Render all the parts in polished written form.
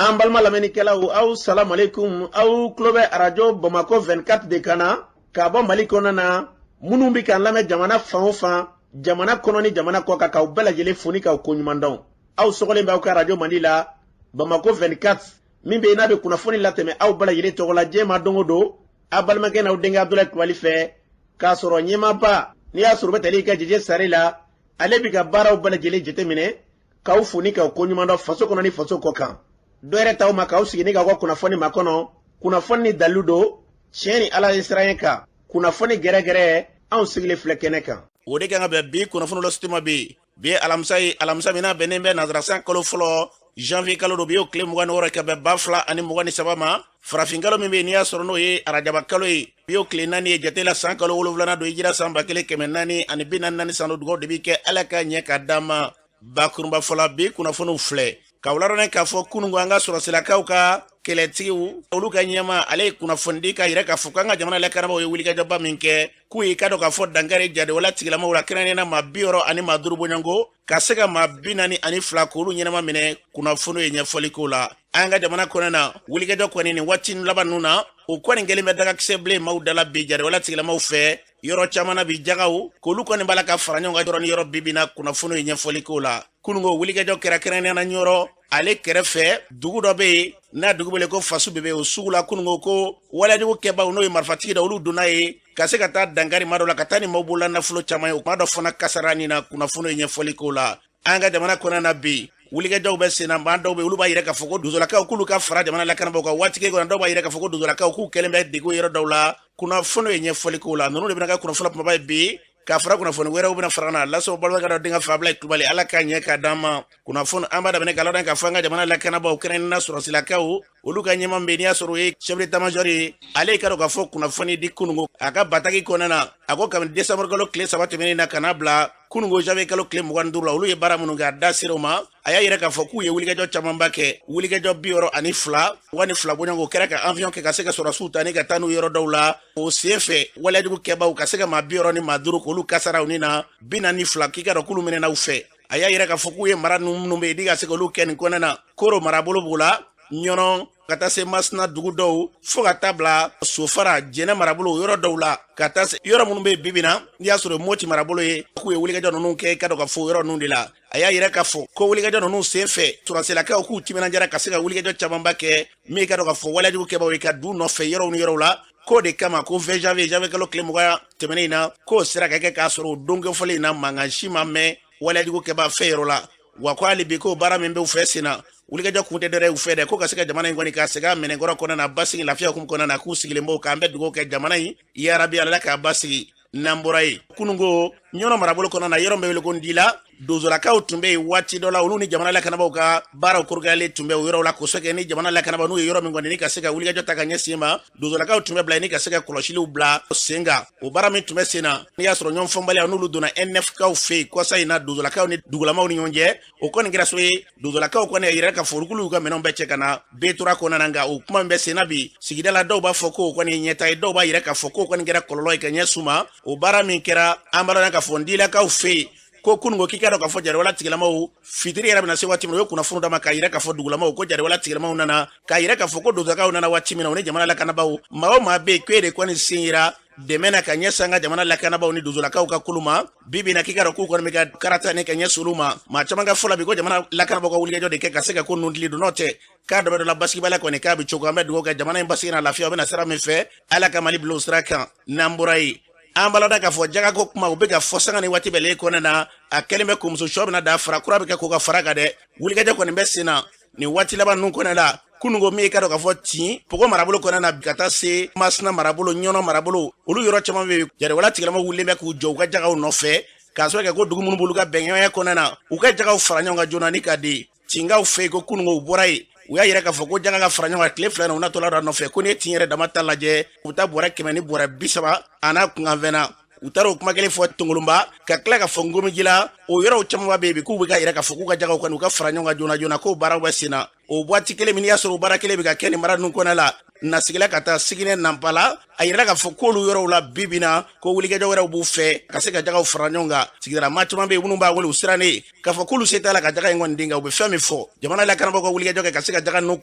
An balima lamɛnnikɛlaw, aw salamaleykum. Aw tulo bɛ arajo Bamakɔ 24 de kan na k'a bɔ Mali kɔnɔna na. Minnu bɛ k'an lamɛn jamana fan o fan, jamana kɔnɔ ni jamana kɔ kan, k'aw bɛɛ lajɛlen fo ni k'aw koɲuman dɔn. Aw sɔgɔlen bɛ aw ka arajo mandi la, Bamakɔ 24, min bɛ yen n'a bɛ kunnafoni latɛmɛ aw bɛɛ lajɛlen tɔgɔ la diɲɛ ma don o don, aw balimakɛ n'aw denkɛ Abudulayi Kulubali fɛ, k'a sɔrɔ ɲɛmaaba n'i y'a sɔrɔ bɛ tali kɛ Jeje Sare la, ale bɛ ka baaraw bɛɛ lajɛlen jateminɛ, k'aw fo ni k'aw koɲuman dɔn faso kɔnɔ ni faso kɔ kan. Dɔ yɛrɛ t'aw ma k'aw sigi ni k'aw ka kunnafoni makɔnɔ, kunnafoni ni dalilu don, tiɲɛ ni Ala ye siran kan, kunnafoni gɛrɛgɛrɛ, anw sigilen filɛ kɛnɛ kan. O de kan ka bɛn bi kunnafoni lasiti ma bi. Bi ye alamisa ye, alamisa min n'a bɛnnen bɛ nansarasan kalo fɔlɔ, janvier kalo don, bi y'o tile 26 ka bɛn 2023 ma. Farafin kalo min bɛ yen n'i y'a sɔrɔ n'o ye arajaba kalo ye, bi y'o tile 4 ye jate la, san kalo wolonwulanan don, hijira san 1444 san don. Dugawu de bi kɛ Ala ka ɲɛ ka d'an ma. Bakurunba fɔla, bi kunnafoniw filɛ ka wularinɛ k'a fɔ kununko an ka sɔrɔsilakaw ka kɛlɛtigiw, olu ka ɲɛma, ale ye kunnafonidi ka yɛrɛ k'a fɔ k'an ka jamana lakanabaaw ye wulikajɔba min kɛ, k'u ye ka dɔn k'a fɔ dankari jadewala tigilamaw la, kɛrɛnkɛrɛnnenya na maa 65 bɔɲɔgɔnko, ka se ka maa 42 k'olu ɲɛnama minɛ. Kunnafoni ye ɲɛfɔli k'o la. An ka jamana kɔnɔ na, wulikajɔ kɔni nin waati laban ninnu na, o kɔni kɛlen bɛ dagakisɛ bilen maaw da la bi jadewala tigilamaw fɛ yɔrɔ caman na bi. Jagaw k'olu kɔni b'a la ka fara ɲɔgɔn kan yɔrɔ ni yɔrɔ bibi na. Kunnafoni ye ɲɛfɔli k'o la. Kununko wulikajɔ kɛra kɛrɛnkɛrɛnnenya na Ɲɔrɔ ale kɛrɛfɛ dugu dɔ bɛ yen n'a dugu wele ko Fasu Bebe, o sugu la. Kununko ko waleyajugu kɛbaw, n'o ye marifatigi dɔ, olu donna yen ka se ka taa dankari maa dɔ la, ka taa ni maaw bolola nafolo caman ye. O kuma dɔ fana kasara nin na. Kunnafoni ye ɲɛfɔli k'o la. An ka jamana kɔnɔ na bi, wulikajɔw bɛ sen na. Maa dɔw bɛ, olu b'a yira k'a fɔ ko donsolakaw k'olu ka fara jamana lakanabaaw kan waati kelen kɔnɔ. Dɔw b'a yira k'a fɔ ko donsolakaw k'u kɛlen bɛ degun yɔrɔ dɔw la. Kunnafoni ye ɲɛfɔli k'o la. Ninnu de bɛna kɛ kunnafoni kumaba ye bi, ka fara kunnafoni wɛrɛw bɛna fara na lasɔrɔ balimakɛ dɔ denkɛ fɛ, Abulayi Kulubali. Ala k'a ɲɛ k'a d'an ma. Kunnafoni an b'a daminɛ k'a ladɔn k'a fɔ an ka jamana lakanabaaw, kɛrɛnkɛrɛnnenya sɔrɔsilakaw, olu ka ɲɛmaa bɛ n'i y'a sɔrɔ o ye chef d'état major ye, ale ka dɔn k'a fɔ kunnafoni di kununko a ka bataki kɔnɔna na. A ko kabini décembre kalo tile 3 tɛmɛnen na ka n'a bila kununko janvier kalo tile 25 la, olu ye baara minnu kɛ, a da sera o ma. A y'a yira k'a fɔ k'u ye wulikajɔ camanba kɛ, wulikajɔ 62, 22 bɔɲɔgɔnko kɛra ka avion kɛ ka se ka sɔrɔsiw ta ni ka taa n'u yɔrɔ dɔw la. O sen fɛ, waleyajugu kɛbaw ka se ka maa 65 k'olu kasaraw ni na, 42 k'i ka dɔn k'olu minɛna u fɛ. A y'a yira k'a fɔ k'u ye mara ninnu minnu bɛ yen ni ka se k'olu kɛ nin kɔnɔna na, Koro marabolo b'o la, Ɲɔnɔ, ka taa se Masina dugu dɔw, fo ka taa bila Sofara, Jɛnɛ marabolo yɔrɔ dɔw la, ka taa se yɔrɔ minnu bɛ yen bibi na n'i y'a sɔrɔ Moti marabolo ye, k'u ye wulikajɔ ninnu kɛ ka dɔn ka fɔ yɔrɔ ninnu de la. A y'a yira k'a fɔ ko wulikajɔ ninnu sen fɛ, sɔrɔsilakaw k'u timinandiyara ka se ka wulikajɔ camanba kɛ min ka dɔn ka fɔ waleyajugu kɛbaw ye ka du nɔfɛ yɔrɔw ni yɔrɔw la. K'o de kama ko 20 janvier, janvier kalo tile 20 tɛmɛnen in na, k'o sera ka kɛ k'a sɔrɔ o don kofɔlen in na, mankan si ma mɛn waleyajugu kɛba fɛ yɔrɔ la. Wa ko hali bi ko baara min bɛ u fɛ sen na, wulikajɔ kun tɛ dɔrɔn u fɛ dɛ, ko ka se ka jamana in kɔni ka segin a minɛnkɔrɔ kɔnɔna na basigi lafiya hukumu kɔnɔna na, k'u sigilen b'o kan. An bɛ dugawu kɛ jamana in, yarabi Ala k'a basigi. N'an bɔra yen, kununko Ɲɔnɔ marabolo kɔnɔna na, yɔrɔ min bɛ wele ko Ndila, donsolakaw tun bɛ yen waati dɔ la. Olu ni jamana lakanabaaw ka baaraw korokɛyalen tun bɛ o yɔrɔw la kosɛbɛ. Ni jamana lakanabaaw n'u ye yɔrɔ min kɔni ni ka se ka wulikajɔ ta ka ɲɛsin ma, donsolakaw tun bɛ bila yen ni ka se ka kɔlɔsiliw bila sen kan. O baara min tun bɛ sen na, n'i y'a sɔrɔ ɲɔgɔn fɔnbaliya n'olu donna NFKaw fɛ yen kɔsa in na, donsolakaw ni dugulamaw ni ɲɔgɔn cɛ, o kɔni kɛra so ye. Donsolakaw kɔni y'a yira k'a fɔ k'olu y'u ka minɛnw bɛɛ cɛ ka na B3 kɔnɔna na. Nka o kuma min bɛ sen na bi sigida la, dɔw b'a fɔ k'o kɔni ye ɲɛta ye, dɔw b'a yira k'a fɔ k'o kɔni kɛra kɔlɔlɔ ye ka ɲɛsin u ma. O baara min kɛra, an b'a dɔn k'a fɔ Ndilakaw fɛ yen ko kununko k'i ka dɔn k'a fɔ jariwala tigilamaw fitiri yɛrɛ bɛna se waati min na, u ye kunnafoni d'a ma k'a yira k'a fɔ dugulamaw ko jariwala tigilamaw nana, k'a yira k'a fɔ ko donsokaw nana waati min na, u ni jamana lakanabaaw, maa o maa bɛ yen k'e de kɔni sen yira dɛmɛ na ka ɲɛsin an ka jamana lakanabaaw ni donsolakaw ka kulu ma, bi bi na k'i ka dɔn k'u kɔni bɛ ka karata ni ka ɲɛsin olu ma. Maa caman ka fɔ la bi ko jamana lakanabaaw ka wulikajɔ de kɛ ka se ka ko ninnu tili don, n'o tɛ k'a dɔ bɛ dɔ la basigibaliya kɔni k'a bɛ cogo. An bɛ dugawu kɛ jamana in basigi na lafiya, u bɛna sira min fɛ, Ala ka Mali bila o sira kan. N'an bɔra yen, an b'a lada k'a fɔ jagako kuma u bɛ ka fɔ sanga ni waati bɛɛ le kɔnɛ na, a kɛlen bɛ kumuso sɔ bɛna da fara kura bɛ kɛ k'o ka fara kan dɛ. Wulikajɔ kɔni bɛ sen na nin waati laban ninnu kɔnɛ la. Kununko min ye ka dɔn k'a fɔ tin Pogo marabolo kɔnɛ na, ka taa se Masina marabolo, Ɲɔnɔ marabolo, olu yɔrɔ caman bɛ yen, jariwala tigilamaw wulilen bɛ k'u jɔ u ka jagaw nɔfɛ, k'a sɔrɔ kɛ ko dugu minnu b'olu ka bɛnɲɔgɔnya kɔnɛ na, u ka jagaw fara ɲɔgɔn kan joona ni ka di tinkaw fɛ yen. Ko kununko u bɔra yen, u y'a yira k'a fɔ ko jaga ka fara ɲɔgɔn kan tile 2 na, u natɔla dɔ nɔfɛ ko n'i ye tin yɛrɛ dama ta lajɛ, u bɛ taa bɔrɛ 100 ni bɔrɛ 30 a n'a kunkanfɛn na. U taara o kuma kelen fɔ Tongolonba, ka tila ka fɔ Ngomijila, o yɔrɔw camanba bɛ yen bi k'u bɛ ka yira k'a fɔ k'u ka jagaw kɔni u ka fara ɲɔgɔn kan joona joona, k'o baaraw bɛ sen na. O waati kelen min n'i y'a sɔrɔ o baara kelen bɛ ka kɛ nin mara ninnu kɔnɔ la, Nasigila ka taa Siginɛ Nanpala, a yirala k'a fɔ k'olu yɔrɔw la bi bi na ko wulikajɔ wɛrɛw b'u fɛ ka se ka jagaw fara ɲɔgɔn kan. Sigidala maa caman bɛ yen minnu b'a wele u sirannen k'a fɔ k'olu se t'a la ka jaga in kɔni den, nka u bɛ fɛn min fɔ, jamana lakanabaaw ka wulikajɔ kɛ ka se ka jaga ninnu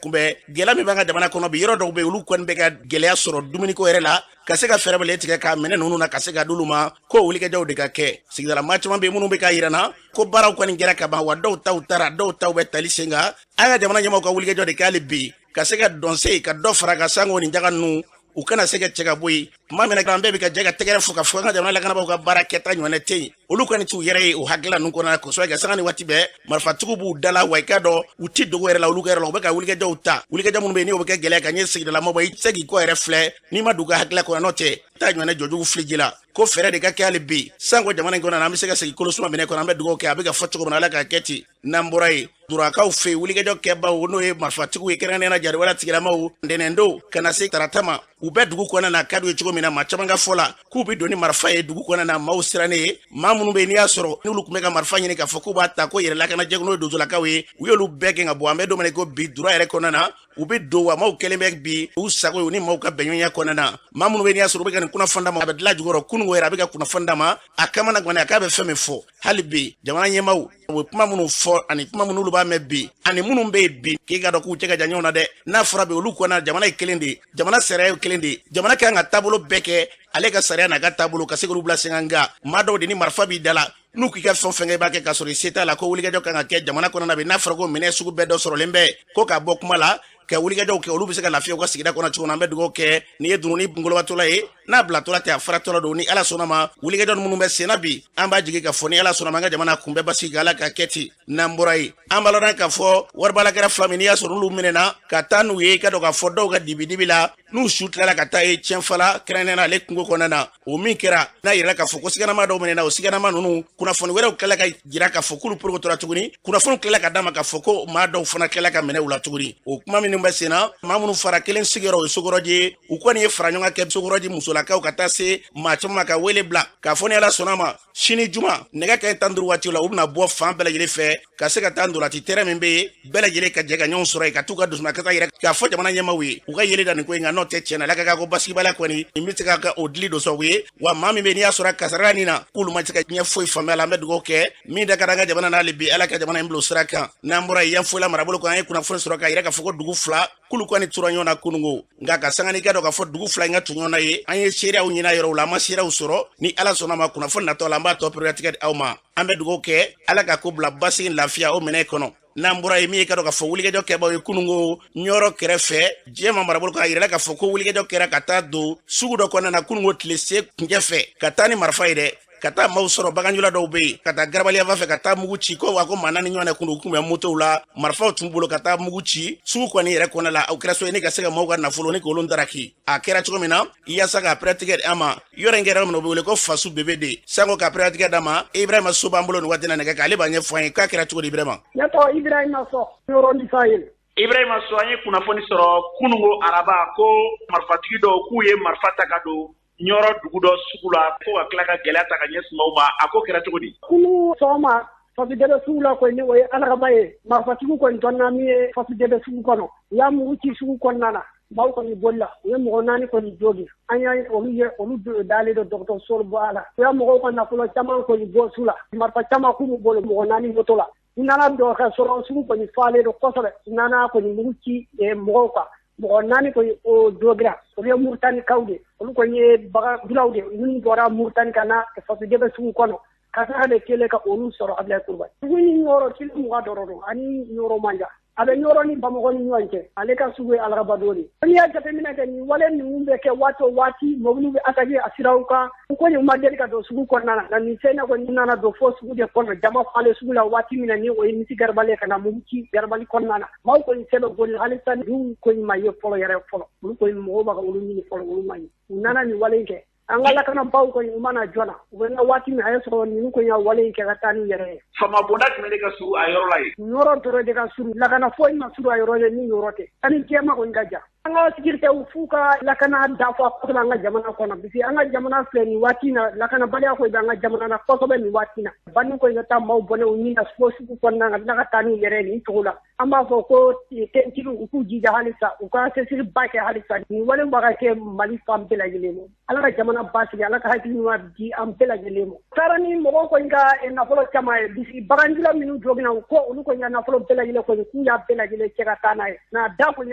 kunbɛn. Gɛlɛya min b'an ka jamana kɔnɔ bi, yɔrɔ dɔw bɛ yen, olu kɔni bɛ ka gɛlɛya sɔrɔ dumuniko yɛrɛ la, ka se ka fɛɛrɛ bɛɛ tigɛ k'a minɛ ninnu na ka se ka d'olu ma, ko wulikajɔw de ka kɛ. Sigidala maa caman bɛ yen minnu bɛ k'a yira na ko baaraw kɔni kɛra ka ban, wa dɔw taw taara, dɔw taw bɛ tali sen kan. An ka jamana ɲɛmaaw ka wulikajɔ de kɛ hali bi ka se ka dɔnse ka dɔ fara ka sango nin jaga ninnu u kana se ka cɛ ka bɔ yen. Tuma min na an bɛɛ bɛ ka jɛ ka tɛgɛrɛ fɔ ka fɔ an ka jamana lakanabaaw ka baara kɛta ɲɔgɔnna tɛ yen, olu kɔni t'u yɛrɛ ye o hakilila ninnu kɔnɔna na kosɛbɛ. Ka sanga ni waati bɛɛ marifatigiw b'u da la, wa i k'a dɔn u ti dogo yɛrɛ la olu ka yɔrɔ la, u bɛ ka wulikajɔw ta, wulikajɔ minnu bɛ yen ni o bɛ kɛ gɛlɛya ka ɲɛ sigidala mɔgɔ, i tɛ se k'i kɔ yɛrɛ filɛ n'i ma don u ka hakilila kɔnɔ, n'o tɛ taa ɲɔgɔnna jɔjugu filiji la. Ko fɛɛrɛ de ka kɛ hali bi sanko jamana in kɔnɔ na, an bɛ se ka segin kolosuma minɛ kɔnɔ. An bɛ dugawu kɛ, a bɛ ka fɔ cogo min na, Ala k'a kɛ ten. N'an bɔra yen, Durakaw fɛ yen, wulikajɔ kɛbaw, n'o ye marifatigiw ye, kɛrɛnkɛrɛnnenya la jariwala tigilamaw, ntɛnɛndon ka na se tarata ma, u bɛ dugu kɔnɔna na ka d'u ye cogo min na, maa caman ka fɔ la k'u bɛ don ni marifa ye dugu kɔnɔna na. Maaw sirannen ye, maa minnu bɛ yen n'i y'a sɔrɔ n'olu tun bɛ ka marifa ɲini k'a fɔ k'u b'a ta ko yɛrɛ lakana jɛkulu, n'o ye donsolakaw ye, u y'olu bɛɛ gɛn ka bɔ. An bɛ don min na ko bi, Dura yɛrɛ kɔnɔna na, u bɛ don wa maaw kɛlen bɛ bi u sago ye, u ni maaw ka bɛnɲɔgɔnya kɔnɔna na. Maa minnu bɛ n'i y'a sɔrɔ u bɛ ka nin kunnafoni d'a ma, a bɛ dilan jukɔrɔ kununko yɛrɛ, a bɛ ka kunnafoni d'a ma, a kamana gɔni a k'a bɛ fɛn min fɔ. Hali bi jamana ɲɛmaaw u bɛ kuma minnu fɔ ani kuma minnu olu b'a mɛn bi ani minnu bɛ yen bi, k'i ka dɔn k'u cɛ ka jan ɲɔgɔn na dɛ. N'a fɔra bi olu kɔnna, jamana ye kelen de ye, jamana sariya ye kelen de ye, jamana kan ka taabolo bɛɛ kɛ ale ka sariya n'a ka taabolo ka se k'olu bila sen kan. Nka maa dɔw de ni marifa b'i da la, n'u k'i ka fɛn fɛn kɛ, i b'a kɛ k'a sɔrɔ i se t'a la. Ko wulikajɔ kan ka kɛ jamana kɔnɔna na bi, n'a fɔra ko minɛ sugu bɛɛ dɔ sɔrɔlen bɛ ko k'a bɔ kuma la ka wulikajɔw kɛ, olu bɛ se ka lafiya u ka sigida kɔnɔ cogo min na. An bɛ dugawu kɛ n'i ye dununi ngolobatɔla ye, n'a bilatɔla tɛ, a faratɔla don. Ni Ala sɔnna ma, wulikajɔ minnu bɛ senna bi, an b'a jigi ka fɔ ni Ala sɔnna ma, an ka jamana kunbɛ basigi, Ala ka kɛ ten. N'an bɔra yen, an b'a lɔn k'a fɔ waribalakɛra fila min n'i y'a sɔrɔ n'olu minɛna ka taa n'u ye, i ka dɔn k'a fɔ dɔw ka dibidibi la, n'u su tilala ka taa ye Tiɲɛfala, kɛrɛnkɛrɛnnenya la ale kungo kɔnɔna na. O min kɛra n'a yirala k'a fɔ ko siganama dɔw minɛna, o siganama ninnu kunnafoni wɛrɛw tilala ka jira k'a fɔ k'olu porokotora tuguni. Kunnafoni tilala ka d'a ma k'a fɔ ko maa dɔw fana tilala ka minɛ u la tuguni. O kuma minnu bɛ sen na, maa minnu fara kelen sigiyɔrɔ o ye Sokɔrɔji ye, u kɔni ye fara ɲɔgɔn kan kɛ Sokɔrɔji musolakaw ka taa se maa caman ma ka wele bila k'a fɔ ni Ala sɔnna ma, sini juma nɛgɛ kanɲɛ 15 waati la, u bɛna bɔ fan bɛɛ lajɛlen fɛ ka se ka taa ndolati tɛrɛn min bɛ yen, bɛɛ lajɛlen ka jɛ ka ɲɔgɔn sɔrɔ yen ka t'u ka dusumakasa yɛrɛ k'a fɔ jamana ɲɛmaaw ye u ka yeli da nin ko in kan. N'o tɛ, tiɲɛna, Ala ka kɛ ko basigibaliya kɔni nin bɛ se ka kɛ o dili dɔ sababu ye, wa maa min bɛ n'i y'a sɔrɔ kasara nin na, k'olu ma se ka diɲɛ foyi faamuya la. An bɛ dugawu kɛ min da ka d'an ka jamana n'ale bi, Ala ka jamana in bila o sira kan. N'an bɔra yen, Yanfolila marabolo kɔnɔ, an ye kunnafoni sɔrɔ k'a yira k'a fɔ ko dugu fila k'olu kɔni tura ɲɔgɔn na kununko, nka ka sanga n'i ka dɔn k'a fɔ dugu fila in ka tu ɲɔgɔn na ye, an ye seereyaw ɲini a yɔrɔw la, an ma seereyaw sɔrɔ. Ni Ala sɔnna ma, kunnafoni natɔ la, an b'a tɔ pereperelatigɛ di aw ma. An bɛ dugawu kɛ Ala ka ko bila basigi lafiya o minɛ kɔnɔ. N'an bɔra yen, min ye ka dɔn k'a fɔ wulikajɔ kɛbaw ye kununko Ɲɔrɔ kɛrɛfɛ Jɛma marabolo kan, a yirala k'a fɔ ko wulikajɔ kɛra ka taa don sugu dɔ kɔnɔna na kununko tile se kuncɛ fɛ, ka taa ni marifa ye dɛ, ka taa maaw sɔrɔ baganjula dɔw bɛ yen, ka taa garabaliyanfan fɛ ka taa mugu ci, ko wa ko maa naani ɲɔgɔn kun u kun bɛ motow la, marifaw tun bolo, ka taa mugu ci sugu kɔni yɛrɛ kɔnɔ la. O kɛra so ye ni ka se ka maaw ka nafolo ni k'olu daraki. A kɛra cogo min na, yaasa k'a pɛrɛtigɛ di an ma, yɔrɔ in kɛra min na, o bɛ wele ko Fasu Bebe de. Sanko k'a pɛrɛtigɛ d'a ma, Ibrahima So b'an bolo nin waati na nɛgɛ kan, ale b'a ɲɛfɔ an ye k'a kɛra cogo di. Ibrahima? Ne tɔgɔ Ibrahima Sɔ, Ɲɔrɔ ni Sahel. Ibrahima So, an ye kunnafoni sɔrɔ kununko araba ko marifatigi dɔw k'u ye marifa ta ka don Ɲɔrɔ dugu dɔ sugu la, ko ka tila ka gɛlɛya ta ka ɲɛsin maaw ma. A ko kɛra cogo di? Kunu sɔgɔma, Fasudɛbɛ sugu la kɔni, o ye alaraba ye, marifatigiw kɔni dɔnna min ye Fasudɛbɛ sugu kɔnɔ, u y'a mugu ci sugu kɔnɔna na, maaw kɔni bolila, u ye mɔgɔ naani kɔni jogin, an y'a olu ye, olu dalen don dɔgɔtɔrɔso bɔ a la. U y'a mɔgɔw ka nafolo caman kɔni bɔ su la, marifa caman k'u bolo, mɔgɔ naani moto la. U nana dɔn ka sɔrɔ sugu kɔni falen don kosɛbɛ, u nana kɔni mugu ci mɔgɔw kan, mɔgɔ naani kɔni o jogira. Olu ye Murutanikaw de, olu kɔni ye bagan dulaw de minnu bɔra Murutani ka na Fasudɛbɛ sugu kɔnɔ, kasara de kɛlen ka olu sɔrɔ. Abulayi Kulubali, sugu ni Ɲɔrɔ kilo 20 dɔrɔn don, ani Ɲɔrɔ man jan, a bɛ Ɲɔrɔ ni Bamakɔ ni ɲɔgɔn cɛ. Ale ka sugu ye alaraba don de. N'i y'a jateminɛ kɛ, nin wale ninnu bɛ kɛ waati o waati, mɔbiliw bɛ attaquer a siraw kan. U kɔni u ma deli ka don sugu kɔnɔna na, nka nin sen na kɔni nana don fo sugu de kɔnɔ, jama falen sugu la waati min na, ni o ye misi garabali ka na mugu ci garabali kɔnɔna na, maaw kɔni sɛbɛ boli. Halisa du kɔni ma ye fɔlɔ yɛrɛ fɔlɔ, olu kɔni mɔgɔw b'a ka olu ɲini fɔlɔ, olu ma ye. U nana nin wale in kɛ, an ka lakanabaaw kɔni u mana joona, u bɛ na waati min, a ye sɔrɔ ninnu kɔni y'a wale in kɛ ka taa n'u yɛrɛ ye. Faama bonda jumɛn de ka surun a yɔrɔ la yen? Ɲɔrɔ dɔrɔn de ka surun, lakana foyi ma surun a yɔrɔ ye ni Ɲɔrɔ tɛ, ani Jɛma kɔni ka jan. An ka sécurité f'u ka lakana dafa kosɛbɛ an ka jamana kɔnɔ, parce que an ka jamana filɛ nin waati na, lakanabaliya ko bɛ an ka jamana na kosɛbɛ nin waati na. Bandiw kɔni ka taa maaw bɔnɛ u ni na fo sugu kɔnɔna na, ka tila ka taa n'u yɛrɛ nin cogo la. An b'a fɔ ko tentigiw u k'u jija halisa, u ka cɛsiri ba kɛ halisa. Nin wale b'a ka kɛ Mali fan bɛɛ lajɛlen ma. Ala ka jamana basigi, Ala ka hakili ɲuman di an bɛɛ lajɛlen ma. Taara ni mɔgɔw kɔni ka nafolo caman ye, bisi bagandila minnu joginna, ko olu kɔni ka nafolo bɛɛ lajɛlen kɔni, k'u y'a bɛɛ lajɛlen cɛ ka taa n'a ye. Nka da kɔni,